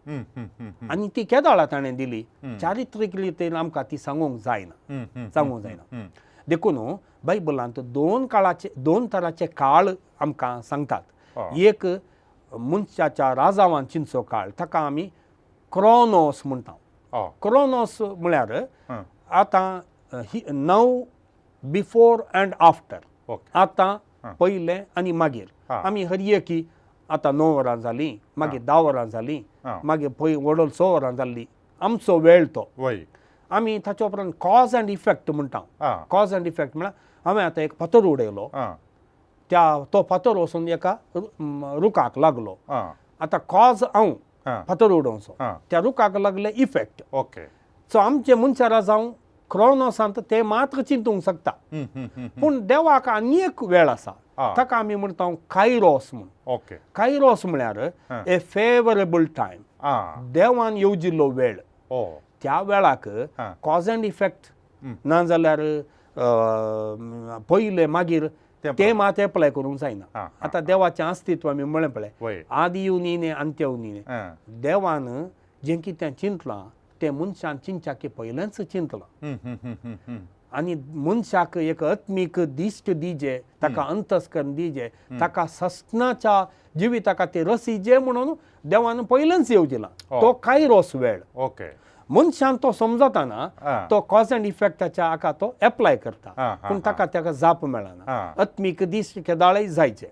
आनी ती केदळा ताणें दिली चारित्रीक रितीन आमकां ती सांगूंक जायना, सांगूंक जायना. देखून बायबलांत दोन काळाचे दोन तराचे काळ आमकां सांगतात. एक मनशाच्या राजावान चिंचो काळ ताका आमी क्रोनोस म्हणटा. क्रोनोस म्हळ्यार आतां नव बिफोर अँड आफ्टर, आतां पयलें आनी मागीर. आमी हर एक आतां 9 वरां जालीं, मागीर 10 वरां जालीं, मागीर पय व्हडल 6 वरां जाल्लीं, आमचो वेळ तो. आमी ताच्या उपरांत कॉज अँड इफेक्ट म्हणटा. कॉज अँड इफेक्ट म्हळ्यार हांवें आतां एक फातर उडयलो, त्या तो फातर वचून एका रुखाक लागलो. आतां कॉज हांव फातर उडोवचो, त्या रुखाक लागले इफेक्ट. सो आमचे मनशां जावं क्रोनोसांत ते मात्र चिंतूंक शकता. पूण देवाक आनी एक वेळ आसा ताका आमी म्हणटा कायरोस म्हूण. कायरोस म्हळ्यार ए फेवरेबल टायम, देवान येवजिल्लो वेळ. त्या वेळाक कॉज अँड इफेक्ट ना जाल्यार पयलें मागीर ते मात एप्लाय करूंक जायना. आतां देवाचें अस्तित्व आमी म्हळें पळय आदी येवन येने अंत्य येवन येने. देवान जें कितें चिंतलां तें मनशान चिंतच्या पयलेंच चिंतलां. आनी मनशाक एक आत्मीक दिश्ट दिजे, ताका अंतस्करण दिजे, ताका सस्नाच्या जिविता खातीर रसीजे म्हणून देवान पयलेंच येवजिलां. तो कायरोस वेळ मनशान तो समजताना तो कॉज अँड इफेक्टाच्या हाका तो एप्लाय करता, पूण ताका ताका जाप मेळना. आत्मीक दिश्ट केदाळय जायचे.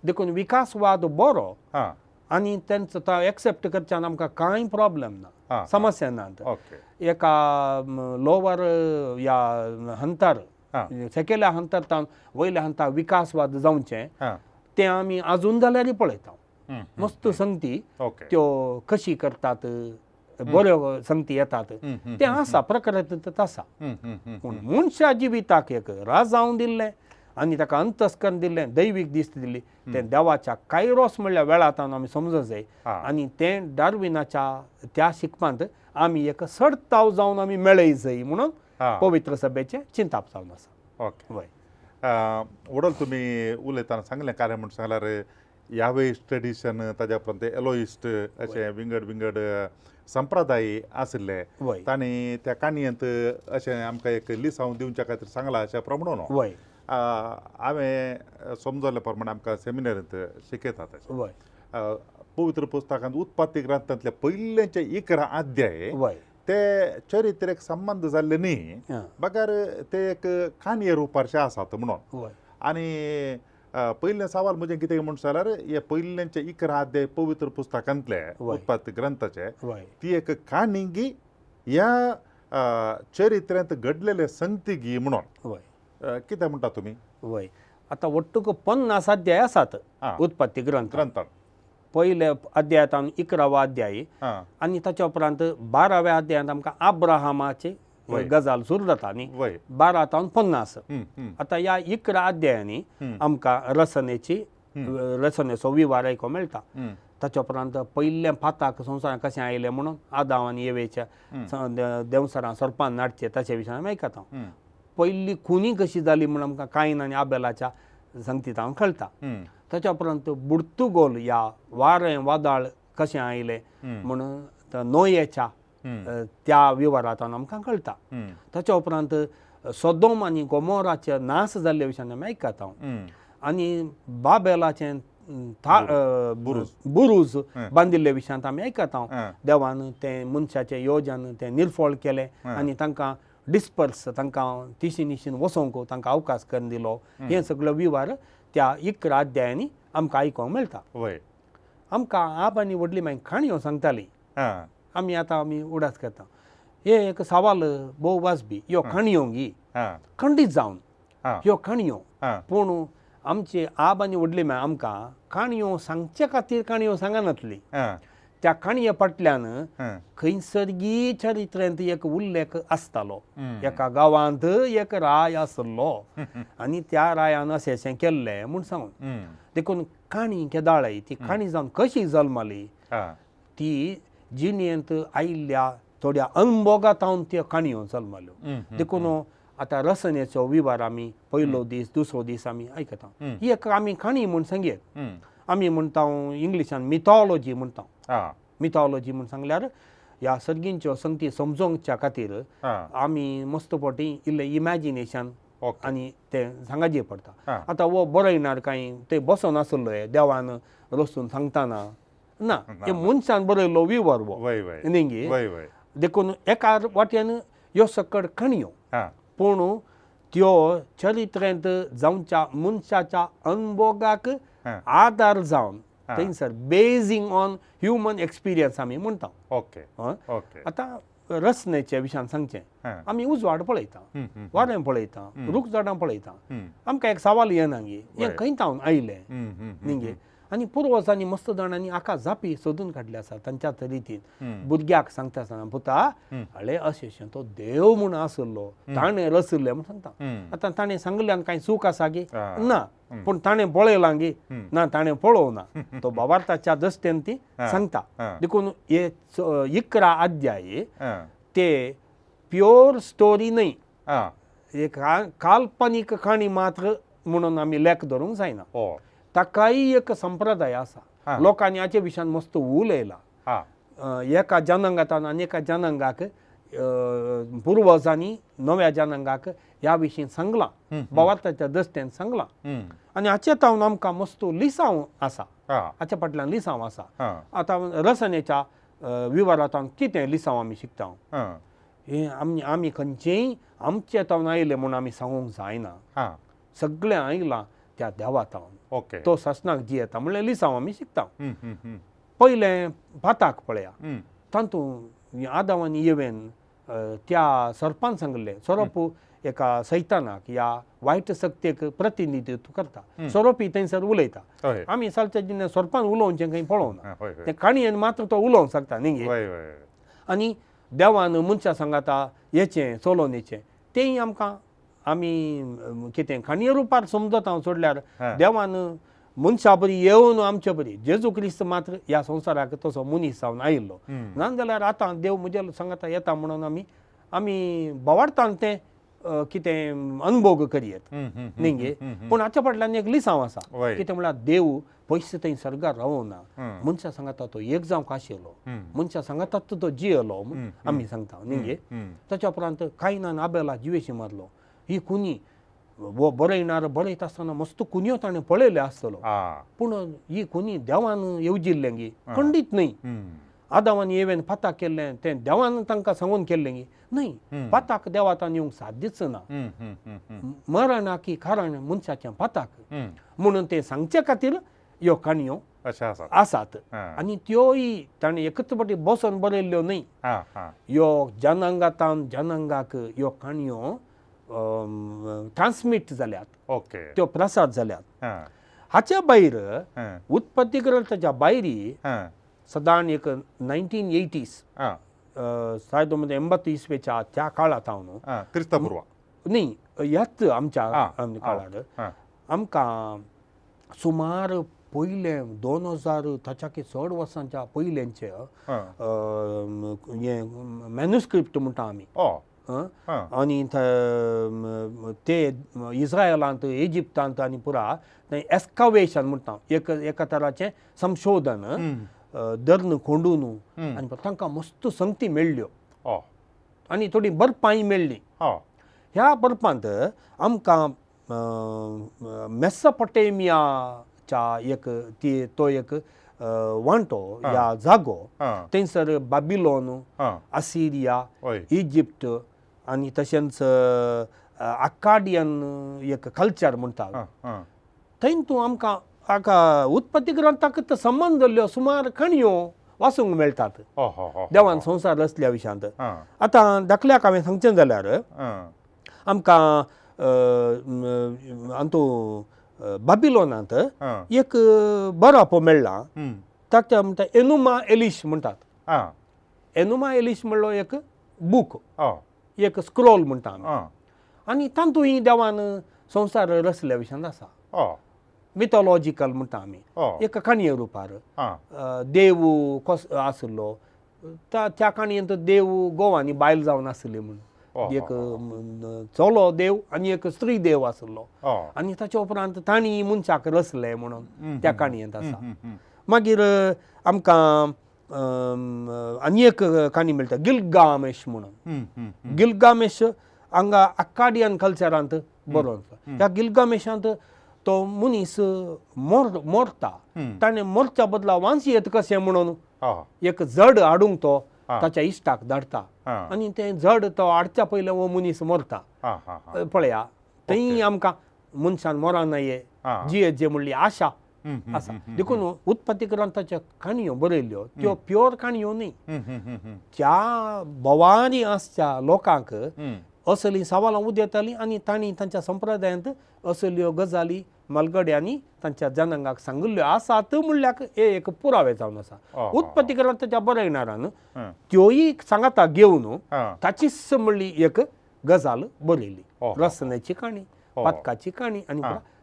देखून विकासवाद बरो आनी तेंचो तो एक्सेप्ट करच्यान आमकां कांय प्रॉब्लम ना, समस्या ना. एका लोवर ह्या हंतार सकयल्या हंतार तावन वयल्या हंतार विकासवाद जावचें तें आमी आजून जाल्यारय पळयता. मस्त संगती त्यो कशी करतात, बऱ्यो संगती येतात तें आसा, प्रकरण आसा. पूण मनशा जिविताक एक राजांव दिल्लें आनी ताका अंतस्करण दिल्लें, दैवीक दिश्ट दिल्ली, तें देवाच्या कायरोस म्हणल्या वेळांत आमी समजूंक जाय. आनी तें डार्विनाच्या त्या शिकपांत आमी एक सडताव जावन आमी मेळय जाय म्हणून पवित्र सभेचें चिंताप जावन आसा. वय वडल तुमी उलयतना सांगलें कार्य म्हूण सांगल्यार यावेस्ट ट्रेडिशन ताज्या उपरांत एलोइस्ट अशें विंगड विंगड संप्रदाय आशिल्ले तांणी त्या काणयेंत अशें आमकां एक लिसांव दिवच्या खातीर सांगलां अशें प्रमाण वय हांवें समजले प्रमाणे आमकां सेमिनारींत शिकयतात अशें. पवित्र पुस्तकांत उत्पत्ती ग्रंथांतले पयलेचे 11 अध्याय ते चरित्रेक संबंद जाल्ले न्ही, बगर ते एक काणये रुपारशे आसात म्हणून. आनी पयलें सवाल म्हजें कितें म्हण जाल्यार हे पयल्यांचे 11 अध्याय पवित्र पुस्तकांतले उत्पत्ती ग्रंथाचे ती एक काणी गी ह्या चरित्र्यांत घडलेले संगती गी म्हणून कितें म्हणटा तुमी? वय, आतां वट्टूक 50 अध्याय आसात उत्पत्ती ग्रंथांत. पयल्या अध्यायांत 11वो अध्याय आनी ताच्या उपरांत 12व्या अध्यायांत आमकां अब्राहमाची गजाल सुरू जाता न्ही, 12 तावन 50. आतां ह्या 11 अध्यायांनी आमकां रचनेचो विवार आयकूंक मेळटा. ताच्या उपरांत पयलें पाताक संवसारांत कशें आयलें म्हणून आदांव आनी येवेच्या देंवसरां सोरपान नाडचें ताच्या विशयान आमी आयकता. पयली खुनी कशी जाली म्हूण आमकां कायन आनी आबेलाच्या संगतीत हांव कळटा. ताच्या उपरांत बुडतुगोल ह्या वारें वादळ कशें आयलें म्हणून नोयेच्या त्या विवरांत आमकां कळटा. ताच्या उपरांत सोदोम आनी गोमोराचे नाश जाल्ले विशयान आमी आयकता. आनी बाबेलाचें बुरूज बांदिल्ले विशयांत आमी आयकता. देवान तें मनशाचें योजन तें निर्फळ केलें आनी तांकां डिस्पर्स, तांकां तिशी निशीन वचोंक तांकां अवकाश करून दिलो. हें सगळो विवार त्या 11 अध्यायांनी आमकां आयकूंक मेळटा. आमकां आब आनी व्हडली मागीर काणयो सांगताली, आमी आतां आमी उडास करता. हे एक सवाल भोव वाजबी, ह्यो काणयो गी खंडीत जावन ह्यो काणयो, पूण आमचे आब आनी व्हडली मागीर आमकां काणयो सांगचे खातीर काणयो सांगनातली. त्या काणये फाटल्यान खंयसरगी चरित्रेंत एक उल्लेख आसतालो. एका गांवांत एक राय आसलो आनी त्या रायान अशें अशें केल्लें म्हूण सांगून. देखून काणी केदाळय ती काणी जावन कशी जल्मली ती जिणेंत आयिल्ल्या थोड्या अनभोगांत त्यो काणयो जल्मल्यो. देखून आतां रचनेचो विवार आमी पयलो दीस दुसरो दीस आमी आयकता. ही एक आमी काणी म्हूण सांगयत. आमी म्हणटा इंग्लिशान मिथॉलॉजी म्हणटा. मिथॉलॉजी म्हूण सांगल्यार ह्या सर्गींच्यो संगती समजोवच्या खातीर आमी मस्त फावटी इल्लें इमॅजिनेशन आनी तें सांगाचें पडटा. आतां हो बरयणार कांय ते बसोन आसलो देवान रसून सांगतना ना, हे मनशान बरयल्लो विवर हो न्ही. देखून एका वाट्यान ह्यो सकड काणयो, पूण त्यो चरित्रेंत जावच्या मनशाच्या अनभोगाक आदार जावन थंयसर बेजींग ऑन ह्युमन एक्सपिरियन्स आमी म्हणटा. आतां रचनेच्या विशयान सांगचें, आमी उजवाड पळयता, वारें पळयता, रूख झाडां पळयता, आमकां एक सवाल येना गी हें खंय तावन आयलें न्ही. आनी पुर्वजांनी मस्त जाणांनी हाका जापी सोदून काडले आसा तांच्याच रितीन. भुरग्याक सांगता आसतना पुता हळे अशें अशें तो देव म्हूण आसलो, ताणें रचिल्लें म्हूण सांगता. आतां ताणें सांगल्यान कांय चूक आसा गी ना, पूण ताणें पळयलां गी ना, ताणें पळोवना, तो भावार्थाच्या दृश्टेन ती सांगता. देखून हे 11 अध्याय ते प्योर स्टोरी न्हय, एक काल्पनीक काणी मात्र म्हणून आमी लेख धरूंक जायना. ताकाय एक संप्रदाय आसा, लोकांनी हाचे विशयान मस्त उलयला. एका जनांगांत आनी एका जनांगाक पुर्वजांनी नव्या जनांगाक ह्या विशीं सांगलां, भावार्थाच्या दृश्टेन सांगलां. आनी हाचे तावन आमकां मस्त लिसांव आसा, हाच्या फाटल्यान लिसांव आसा. आतां रचनेच्या विवरांत कितें लिसांव आमी शिकता, हें आमी आमी खंयचेंय आमचे तावन आयलें म्हूण आमी सांगूंक जायना, सगळें आयलां त्या देवा तावन, तो सासणाक जियेता म्हणल्यार लिसांव आमी शिकता. पयलें पाताक पळया, तातूंत आदांव आनी येवेन त्या सर्पान सांगलें, सोरोप एका सैतानाक या वायट शक्तेक प्रतिनिधित्व करता. सोरोपी थंयसर उलयता, आमी सालच्या जिन्या सोरपान उलोवचें खंय पळोवना, ते काणयेन मात्र तो उलोवंक शकता न्ही. आनी देवान मनशा सांगाता हेचें चलोवन येचें तेंय आमकां आमी कितें काणये रुपार समजता हांव सोडल्यार देवान मनशा बरी येवन आमचे बरी जेजू क्रिस्त मात्र ह्या संवसाराक तसो मनीस जावन आयिल्लो. ना जाल्यार आतां देव म्हज्या सांगाता येता म्हणून आमी आमी बोवाळटान तें कितें अनभोग करयेत न्ही गे. पूण हाच्या फाटल्यान एक लिसांव आसा, कितें म्हळ्यार देव पयशे थंय सर्गार रावना, मनशा सांगाता तो एक जावंक आशिल्लो, मनशा सांगाता तो जियेलो म्हूण आमी सांगता न्ही गे. ताच्या उपरांत कायनान आबेला जिवेशी मारलो, ही खुनी वो बरयणार बरयता आसतना मस्त खुनयो ताणें पळयल्यो आसतलो, पूण ही खुनी देवान येवजिल्लें गी खंडीत न्हय. आदांव आनी एवेन पाताक केल्लें तें देवान तांकां सांगून केल्लें गी न्हय. पाताक देवातान येवंक साध्यच ना. मरणाकी कारण मनशाचें पाताक म्हणून तें सांगचे खातीर ह्यो काणयो आसात. आनी त्योय ताणें एकच फावटी बसोन बरयल्ल्यो न्हय, ह्यो जनांगातान जनांगाक ह्यो काणयो ट्रान्समीट जाल्यात, त्यो प्रसाद जाल्यात. हाच्या भायर उत्पत्ती ग्रंथाच्या भायरी सदां एक 1980s 1980 इस्वेच्या त्या काळांत हांव क्रिस्तपूर्व न्ही ह्याच आमच्या काळार आमकां सुमार पयले 2000 ताच्याकी चड वर्सांच्या पयल्यांचे हें मॅन्युस्क्रिप्ट म्हणटा आमी, आनी ते इस्रायलांत इजिप्तांत आनी पुरा थंय एस्कावेशन म्हणटा, एक एका तराचें संशोधन दर्न कोंडून आनी तांकां मस्त संगती मेळ्ळ्यो आनी थोडी बर्फांय मेळ्ळी. ह्या बर्फांत आमकां मेसोपोटेमियाच्या एक ती तो एक वांटो या जागो थंयसर बाबिलोन, असिरिया, इजिप्त आनी तशेंच अक्काडियन एक कल्चर म्हणटा थंय तूं आमकां हाका उत्पत्ती ग्रंथाक संबंद जाल्ल्यो सुमार काणयो वाचूंक मेळटात देवान संवसार रचल्या विशयांत. आतां धाकल्याक हांवें सांगचें जाल्यार आमकां हातूंत बाबिलोनांत एक बरोवप मेळ्ळां, ताका म्हणटा एनुमा एलिश म्हणटात. एनुमा एलिश म्हणलो एक बूक, एक स्क्रोल म्हणटा आमी, आनी तातूंय देवान संवसार रचल्या विशयांत आसा. मिथोलॉजिकल म्हणटा आमी, एक काणये रुपार देव कस आशिल्लो, त्या काणयेंत देव गोवा आनी बायल जावन आशिल्ली म्हूण, एक चलो देव आनी एक स्त्री देव आशिल्लो आनी ताच्या उपरांत तांणी मनशाक रचले म्हणून त्या काणयेंत आसा. मागीर आमकां आनी एक काणी मेळटा गिलगामेश म्हणून. गिलगामेश हांगा अक्काडियन कल्चरांत बरोवन आसा. ह्या गिलगामेशांत तो मनीस मरता, ताणें मरच्या बदला वांस येत कशें म्हणून एक जड हाडूंक तो ताच्या इश्टाक धाडटा आनी तें जड तो हाडच्या पयलें हो मनीस मरता. पळया थंय आमकां मनशान मराना ये जिये जे म्हणली आशा आसा. देखून उत्पत्ती ग्रंथाच्यो काणयो बरयल्ल्यो त्यो प्योर काणयो न्ही, त्या भोवारी आसच्या लोकांक असलीं सवालां उदेतालीं आनी तांणी तांच्या संप्रदायांत असल्यो गजाली मालगड्यांनी तांच्या जनांगाक सांगिल्ल्यो आसात म्हणल्याक हे एक पुरावे जावन आसा. उत्पत्ती ग्रंथाच्या बरयणारान त्योय सांगाता घेवन ताचीच म्हणली एक गजाल बरयली, रसनेची काणी, पातकाची काणी आनी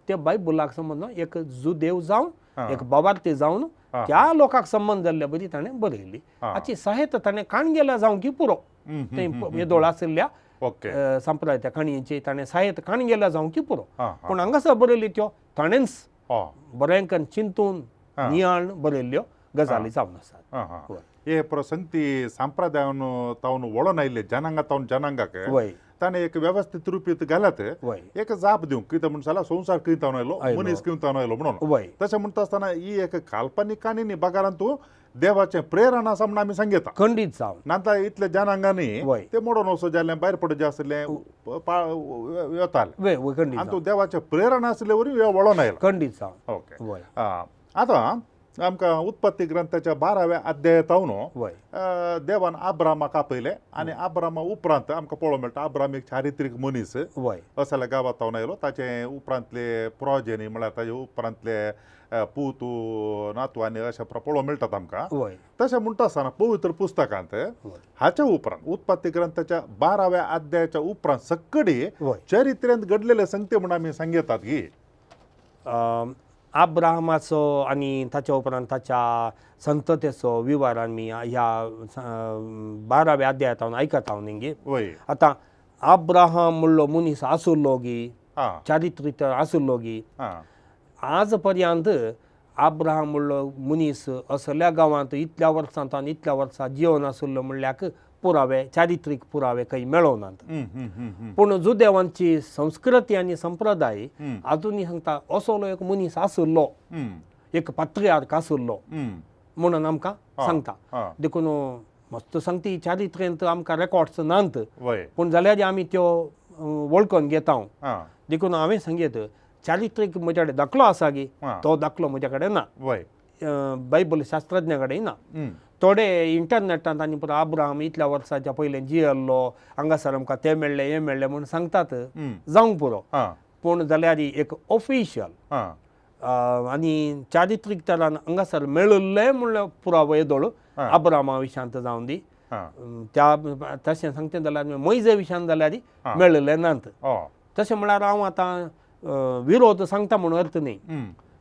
ते बायबलाक संबंद एक जुदेव जावन एक बाबार्थी जावन त्या लोकांक संबंद जाल्ल्या बरी ताणें बरयली. हाची सहायता ताणें काण गेल्या जावंक की पुरो थंय येदोळ आशिल्ल्या संप्रदाय काणयेची ताणें सहायता काण गेल्या जावंक की पुरो, पूण हांगासर बरयली त्यो ताणेंच बरें करून चिंतून नियाळ बरयल्ल्यो गजाली जावन आसात. हे प्रसंगती संप्रदायान तावन वळोन आयिल्ले जनांगा तावन जनांगाक ताणें एक वेवस्थीत रुपीत घाल्यात एक जाप दिवंक कितें म्हण जाल्यार संवसार खंय तावन आयलो, मनीस खंय तावन आयलो म्हणून. तशें म्हणटा आसतना ही एक काल्पनीक काणी न्ही, बगारान तूं देवाचें प्रेरणा आसा म्हूण आमी सांगता खंडीत जावन नाता इतले जनांगांनी ते मोडून वचो जालें, भायर पडचे आसलें येतालें आनी तूं देवाचें प्रेरणा आसले वरी वळोन आयला खंडीत जावन. ओके, आतां आमकां उत्पत्ती ग्रंथाच्या 12व्या अध्यायातावन देवान आब्रामाक आपयलें आनी आब्रामा उपरांत आमकां पळोवंक मेळटा आब्राम एक चारित्रीक मनीस असल्या गांवांत आयलो. ताचे उपरांतले प्रोजेनी म्हळ्यार ताचे उपरांतले पूत नातू आनी अशें पळोवंक मेळटात आमकां. तशें म्हणटा आसतना पवित्र पुस्तकांत हाच्या उपरांत उत्पत्ती ग्रंथाच्या 12व्या अध्यायाच्या उपरांत सकडी चरित्रेंत घडलेले संगते म्हूण आमी सांगतात की आब्राहमाचो आनी ताच्या उपरांत ताच्या संततेचो विवार आमी ह्या 12व्या अध्यायांत आयकता न्ही गे. आतां आब्राहम म्हणलो मनीस आसुल्लो गी, चारित्रीक आसुल्लो गी, आज पर्यंत आब्राहम म्हणलो मनीस असल्या गांवांत इतल्या वर्सांत आनी इतल्या वर्सां जिवन आसुल्लो म्हणल्याक पुरावे, चारित्रीक पुरावे खंय मेळोनात. पूण जुदेवांची संस्कृती आनी संप्रदाय आजुनूय सांगता असलो एक मनीस आसुल्लो, एक पात्रियार्क आसुल्लो. म्हणून आमकां सांगता. देखून मस्त सांगती चारित्र्यांत आमकां रेकॉर्ड्स नात, पूण जाल्यार आमी त्यो वळखून घेता. देखून हांवें सांगीत चारित्रीक म्हज्या कडेन दाखलो आसा गी, तो दाखलो म्हज्या कडेन ना, बायबल शास्त्रज्ञा कडेन ना. थोडे इंटरनेटांत आनी पुरो आब्राम इतल्या वर्साच्या पयलें जियेल्लो, हांगासर आमकां तें मेळ्ळें हें मेळ्ळें म्हूण सांगतात, जावंक पुरो. पूण जाल्यार एक ऑफिशियल आनी चारित्रीक तरान हांगासर मेळिल्लें म्हणल्यार पुरावो येदोळ आब्रामा विशांत जावन दी, त्या तशें सांगचें जाल्यार मोयजे विशांत जाल्यार मेळिल्लें नात. तशें म्हळ्यार हांव आतां विरोध सांगता म्हूण अर्थ न्ही.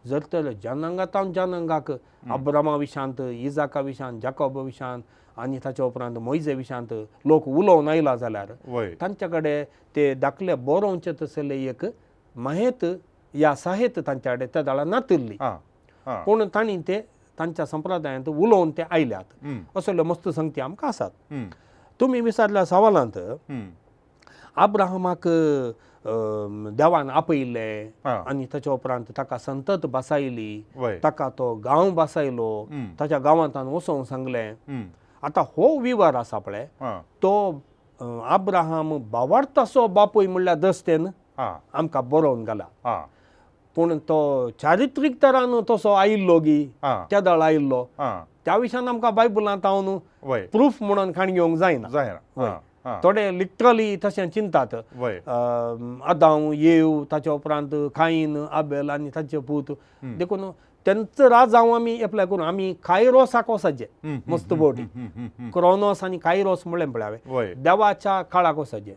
जर तर जनांगातावन जनांगाक अब्रामा विशांत, इजाका विशांत, जाकोबा विशांत आनी ताच्या उपरांत मोयजे विशांत लोक उलोवन आयला जाल्यार तांच्या कडेन ते दाखले बरोवचे तसले एक माहेत या साहेत तांच्या कडेन त्या दाळा नातिल्ली, पूण तांणी ते तांच्या संप्रदायांत उलोवन ते आयल्यात. असले मस्त संगती आमकां आसात. तुमी विचारल्या सवालांत अब्राहमाक देवान आपयिल्लें आनी ताच्या उपरांत ताका संतत बसायली, ताका तो गांव बसायलो, ताच्या गांवांत वचोंक सांगलें. आतां हो विवर आसा पळय तो अब्राहम बावार्थाचो बापूय म्हणल्यार दस्तेन आमकां बरोवन घाला, पूण तो चारित्रीक तरान तसो आयिल्लो गी त्या दळ आयिल्लो त्या विशयान आमकां बायबलांत हांव प्रूफ म्हणून खाण घेवंक जायना. थोडे लिटरली तशें चिंतात, आदांव येव ताच्या उपरांत कायन आबेल आनी ताचे पूत, देखून तेंचो राजांव आमी एप्लाय करून आमी कायरोसाक वचचे मस्त बोटी क्रोनोस आनी कायरोस म्हणलें पळय हांवें, देवाच्या काळाक वचचे.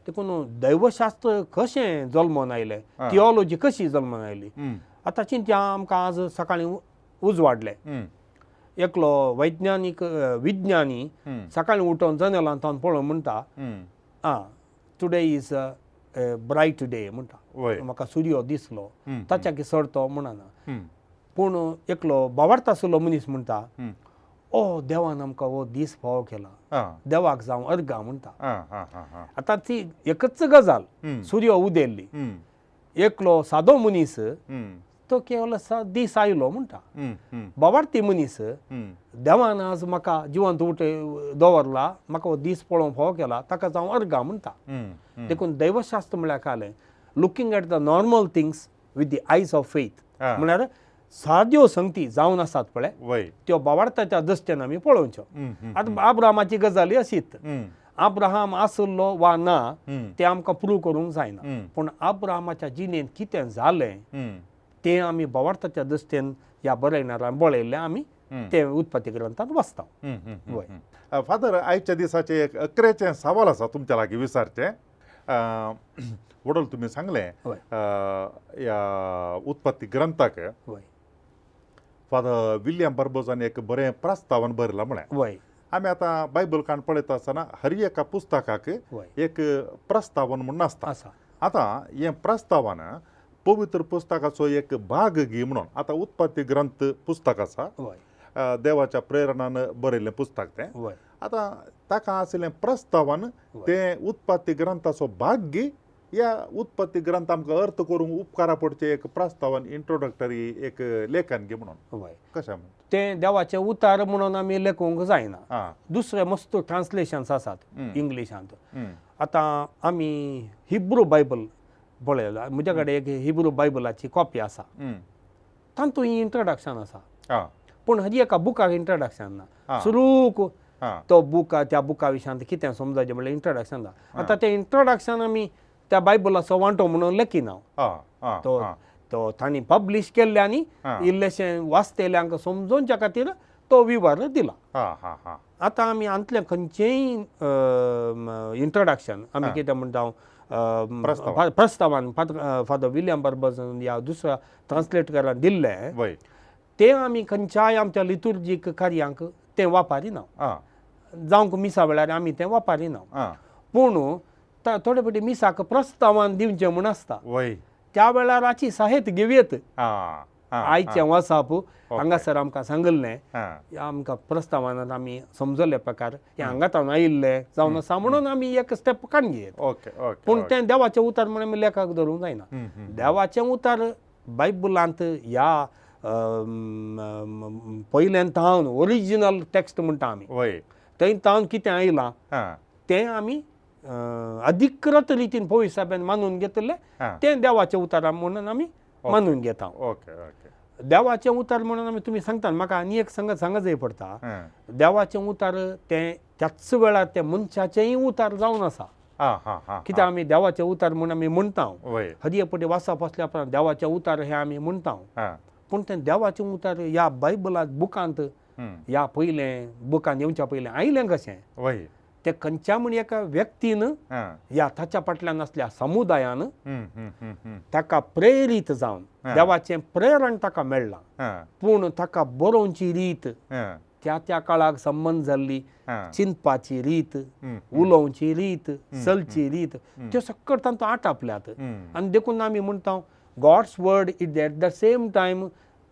देखून दैवशास्त्र कशें जल्मोन आयलें, थियोलॉजी कशी जल्मोन आयली. आतां चिंत्या आमकां आज सकाळीं उजवाडलें, एकलो वैज्ञानीक विज्ञानी सकाळीं उठोवन जनेलांत पळोवन म्हणटा, आं today is a bright day म्हणटा, म्हाका सुर्यो दिसलो, ताच्या की चड तो म्हणना. पूण एकलो बावार्थ आशिल्लो मनीस म्हणटा, ओ देवान आमकां हो दीस फावो केला, देवाक जावं अर्गां म्हणटा. आतां ती एकच गजाल, सुर्यो उदेल्ली, एकलो सादो मनीस तो केवल दीस आयलो म्हणटा, बावार्थी मनीस देवान आज म्हाका जिवंत उठ दवरला, म्हाका हो दीस पळोवंक फावो केला, ताका जावं अर्गां म्हणटा. देखून दैवशास्त्र म्हळ्यार कालें looking at the normal things with the eyes of faith, म्हळ्यार साद्यो संगती जावन आसात पळय त्यो बावार्थाच्या दृश्टीन आमी पळोवच्यो. आतां आब्रामाची गजाली अशीच, आब्राहाम आसलो वा ना तें आमकां प्रूव करूंक जायना, पूण आब्राहामाच्या जिणेंत कितें जालें तें आमी बावार्थाच्या दृश्टीन ह्या बरयणारान पळयल्लें, आमी तें उत्पत्ती ग्रंथांत वाचता. फादर, आयच्या दिसाचें एक अकरेचें सवाल आसा तुमच्या लागीं विचारचें. वडोल तुमी सांगलें ह्या उत्पत्ती ग्रंथाक फादर विल्यम बार्बोजान एक बरें प्रस्तावन बरयलां म्हळें. आमी आतां बायबल काण पळयता आसतना हर एका पुस्तकाक एक प्रस्तावन म्हूण आसता. आतां हें प्रस्तावन पवित्र पुस्तकाचो एक भाग गी म्हणून आतां उत्पत्ती ग्रंथ पुस्तक आसा, देवाच्या प्रेरणान बरयल्लें पुस्तक तें. आतां ताका आशिल्लें प्रस्तावन तें उत्पत्ती ग्रंथाचो भाग गी, ह्या उत्पत्ती ग्रंथ आमकां अर्थ करूंक उपकारा पडचें एक प्रस्तावन इंट्रोडक्टरी एक लेखन गी म्हणून कशें तें देवाचें उतार म्हणून आमी लेखूंक जायना. दुसरे मस्त ट्रान्सलेशन्स आसात इंग्लिशांत. आतां आमी हिब्रू बायबल पळयला, म्हज्या कडेन एक हिब्रू बायबलाची कॉपी आसा, तातूंत इंट्रोडक्शन आसा, पूण हाजी एका बुकाक इंट्रोडक्शन ना. सुरूक तो बूक त्या बुका विशयांत कितें समजायचें म्हणल्यार इंट्रोडक्शन ना. आतां तें इंट्रोडक्शन आमी त्या बायबलाचो वांटो म्हणून लेखिना, तो तो तांणी पब्लीश केल्ले आनी इल्लेशें वाचतेल्यांक समजोवच्या खातीर तो विवर दिला. आतां आमी हातूंतलें खंयचेंय इंट्रोडक्शन आमी कितें म्हणटा प्रस्तावान फादर विल्यम बार्बोजान ह्या दुसऱ्या ट्रान्सलेटरान दिल्लें तें आमी खंयच्याय आमच्या लितुर्जीक कार्यांक तें वापरिना, जावंक मिसा वेळार आमी तें वापरिना. पूण थोडे फावटी मिसाक प्रस्तावान दिवचें म्हूण आसता, त्या वेळार हाची साहेत घेवयेत. आयचें वाचप हांगासर आमकां सांगिल्लें, आमकां प्रस्तावानात आमी समजले प्रकार हें हांगां आयिल्लें जावन आसा म्हणून आमी एक स्टेप काडून घेयत. पूण तें देवाचें उतर म्हणून आमी लेखाक धरूंक जायना. देवाचें उतर बायबलांत ह्या पयल्यान थावन ओरिजिनल टॅक्स्ट म्हणटा आमी वय थंय थावन कितें आयलां हां तें आमी अधिकृत रितीन पवित्र साहेबान मानून घेतिल्लें हां. तें देवाचें उतर म्हणून आमी मानून घेता. ओके ओके देवाचें उतर म्हणून आमी तुमी सांगता म्हाका आनी एक सांगत सांगत जाय पडटा. हां देवाचें उतर तें त्याच वेळार तें मनशाचेंय उतर जावन आसा. हां हां हां कित्याक आमी देवाचें उतर म्हूण आमी म्हणटा. वय हर एक पटी वाचप आसल्या उपरांत देवाचें उतर हें आमी म्हणटा. हां पूण तें देवाचें उतर ह्या बायबलांत बुकांत ह्या पयलें बुकांत येवच्या पयलें आयलें कशें वय तें खंयच्या म्हण एका व्यक्तीन हां ह्या ताच्या फाटल्यान आसल्या समुदायान हम्म, हम्म, हम्म, हम्म. ताका प्रेरीत जावन हां. देवाचें प्रेरण ताका मेळ्ळां. हां पूण ताका बरोवची रीत हां त्या त्या काळाक संबंद जाल्ली हां चिंतपाची रीत हम्म, उलोवची रीत चलची रीत त्यो सगळं तांतूं आटापल्यात. हम्म. आनी देखून आमी म्हणटा God's word is at the same time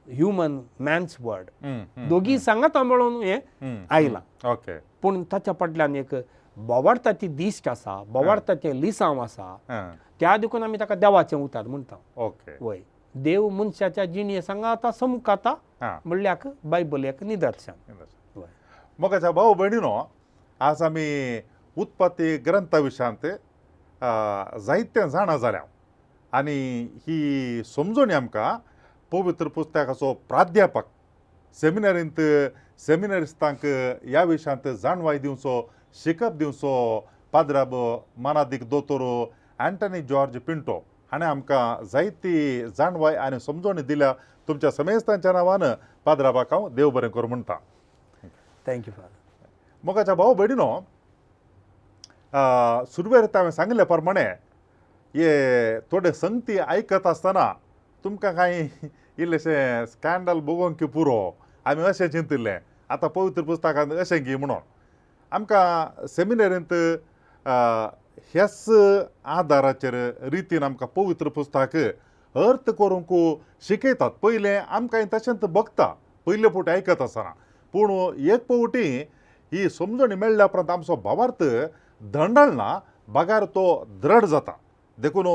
human man's word. हम्म, हम्म, दोगी सांगात मेळून हें हम्म. आयलां. ओके पूण ताच्या फाटल्यान एक बोवार्थाची दिश्ट आसा, बोवार्थाचें लिसांव आसा. हां त्या देखून आमी ताका देवाचें उतर म्हणटा. ओके वय देव मनशाच्या जिणे सांगाता समकाता हां म्हणल्याक बायबल एक निदर्शन. वय मोगाच्या भाऊ भयणीनो, आज आमी उत्पत्ती ग्रंथा विशयांत जायते जाणा जाल्या आनी ही समजणी आमकां पवित्र पुस्तकाचो प्राध्यापक सेमिनारींत सेमिनारिस्तांक ह्या विशयांत जाणवाय दिवचो, शिकप दिवचो पाद्राब मानादीक दोतोर अँटनी जॉर्ज पिंटो हाणें आमकां जायती जाणवाय आनी समजणी दिल्या. तुमच्या समेस्तांच्या नांवान पाद्राबाक हांव देव बरें करूं म्हणटा. Thank you father. मोगाच्या भाऊ भयणीनो, सुरवेर हांवें सांगिल्ले प्रमाणे हे थोडे संगती आयकत आसतना तुमकां कांय इल्लेशें स्कँडल बगोवंक पुरो आमी अशें चिंतिल्लें आतां पवित्र पुस्तकांत अशें की म्हणून आमकां सेमिनारींत ह्याच आदाराचेर रितीन आमकां पवित्र पुस्तक अर्थ करूंक शिकयतात. पयलें आमकां तशेंच बगता पयले फावटी आयकत आसतना, पूण एक फावटी ही समजणी मेळ्ळ्या उपरांत आमचो भावार्थ दंडळना बगार तो द्रढ जाता. देखून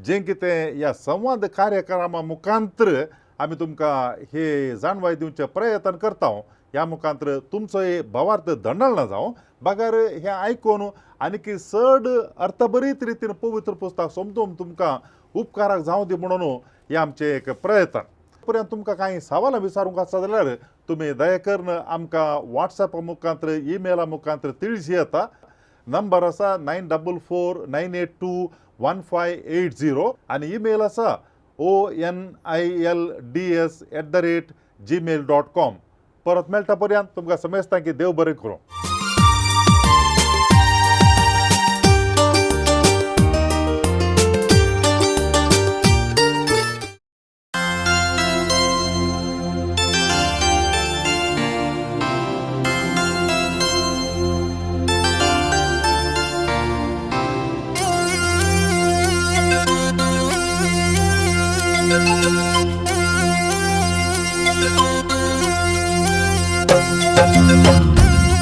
जें कितें ह्या संवाद कार्यक्रमा मुखांतर आमी तुमकां हे जाणवाय दिवचे प्रयत्न करता ह्या मुखांतर तुमचोय भावार्थ दंडळना जावं बगार हें आयकून आनीक चड अर्थभरीत रितीन पवित्र पुस्तक समजून तुमकां उपकाराक जावं दी म्हणून हें आमचें एक प्रयत्न. पर्यंत तुमकां कांय सवालां विचारूंक आसा जाल्यार तुमी दया करून आमकां वॉट्सॅपा मुखांतर ईमेला मुखांतर तिळशी येता. नंबर आसा 944 982 1580 आनी ईमेल आसा onilds@gmail.com. परत मेळटा पर्यंत तुमकां समेस्तांक की देव बरें करूं.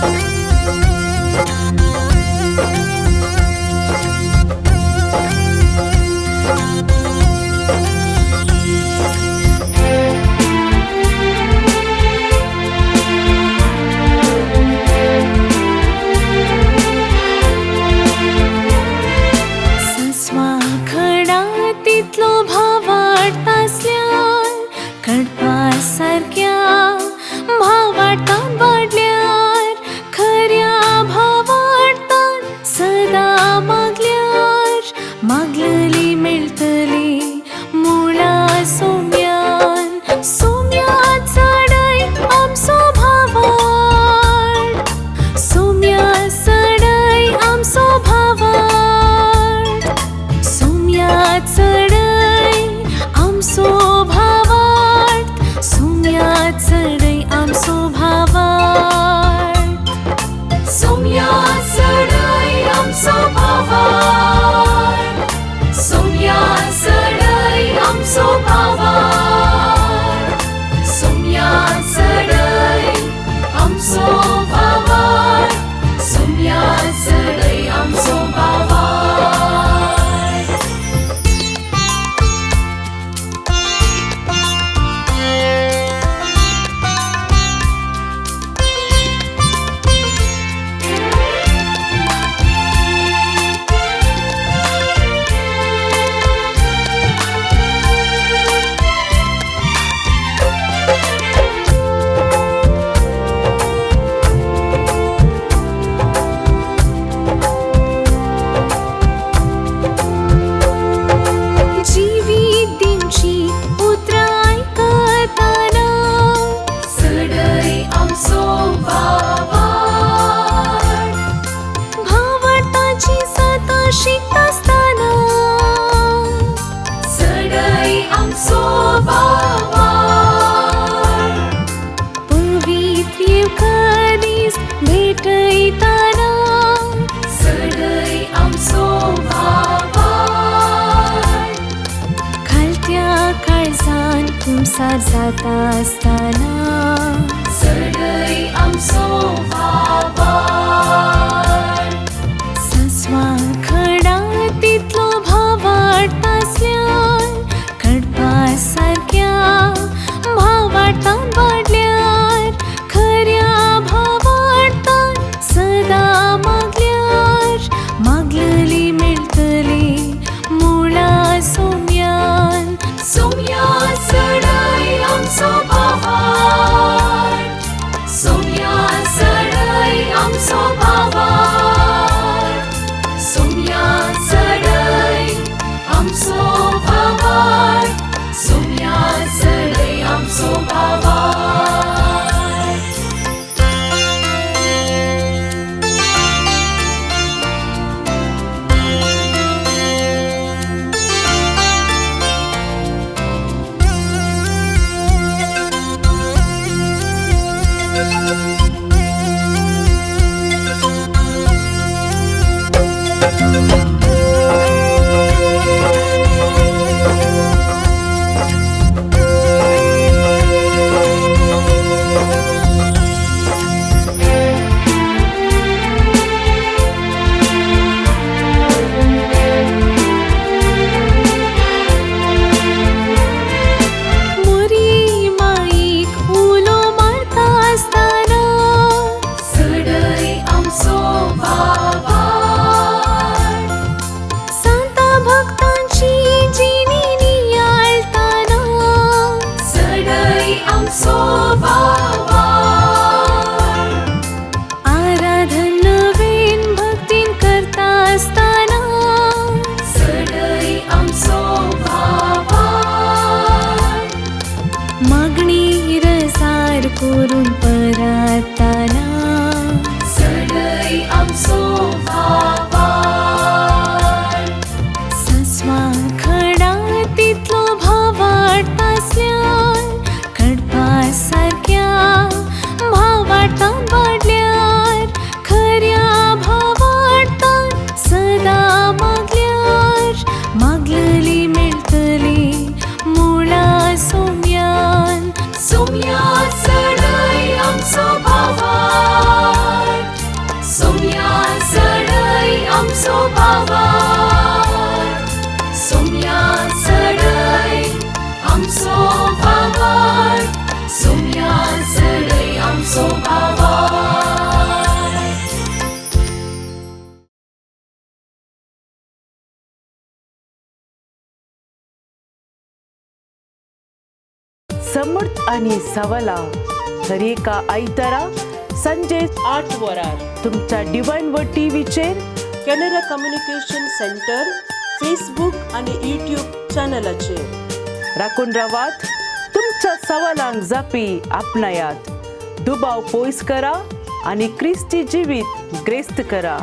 Thank you. संसार जाता आसतना चडय आमचो भावार्थ. सस्वा खडा तितलो भावार्थ आसल्यार खडपा सारक्या भावार्थान वाडल्यार खऱ्या भावार्थान सदां मागल्यार मागलली मेळटली मुळा सोम्यान. सोम्या चडय आमचो भावार्थ, सोम्या चडय आमचो भावार्थ, सोम्या चडय आमचो भावार्थ, सोम्या चडय आमचो भावार्थ. मोरी माईक उलो मारता आसतना चडय आमचो भावार्थ. सांता भक्तांची जिणी नियाळताना चडय आमचो भावार्थ. आराधन नवीन भक्तीन करता आसतना चडय आमचो भावार्थ. मागणी रसार करून पराताना चडय आमचो भावार्थ. सस्वा खडा तितलो भावार्थ आसल्यार खडपा सारक्या भावार्थान वाडल्यार खऱ्या भावार्थान सदां मागल्यार मागलली मेळटली मुळा सोम्यान. सोम्या चडय आमचो भावार्थ, सोम्या चडय आमचो भावार्थ, सोम्या चडय आमचो भावार्थ, सोम्या चडय आमचो भावार्थ. समर्थ आणि सवला दरेका आयतारा संजे 8 वरार तुमच्या डिवायन व टीव्हीचेर कॅनरा कम्युनिकेशन सेंटर फेसबूक आणि यूट्यूब चॅनलाचेर. राखून रावात, तुमच्या सवालांक जापी आपणायात, दुबाव पयस करा आनी क्रिस्ती जिवीत ग्रेस्त करा.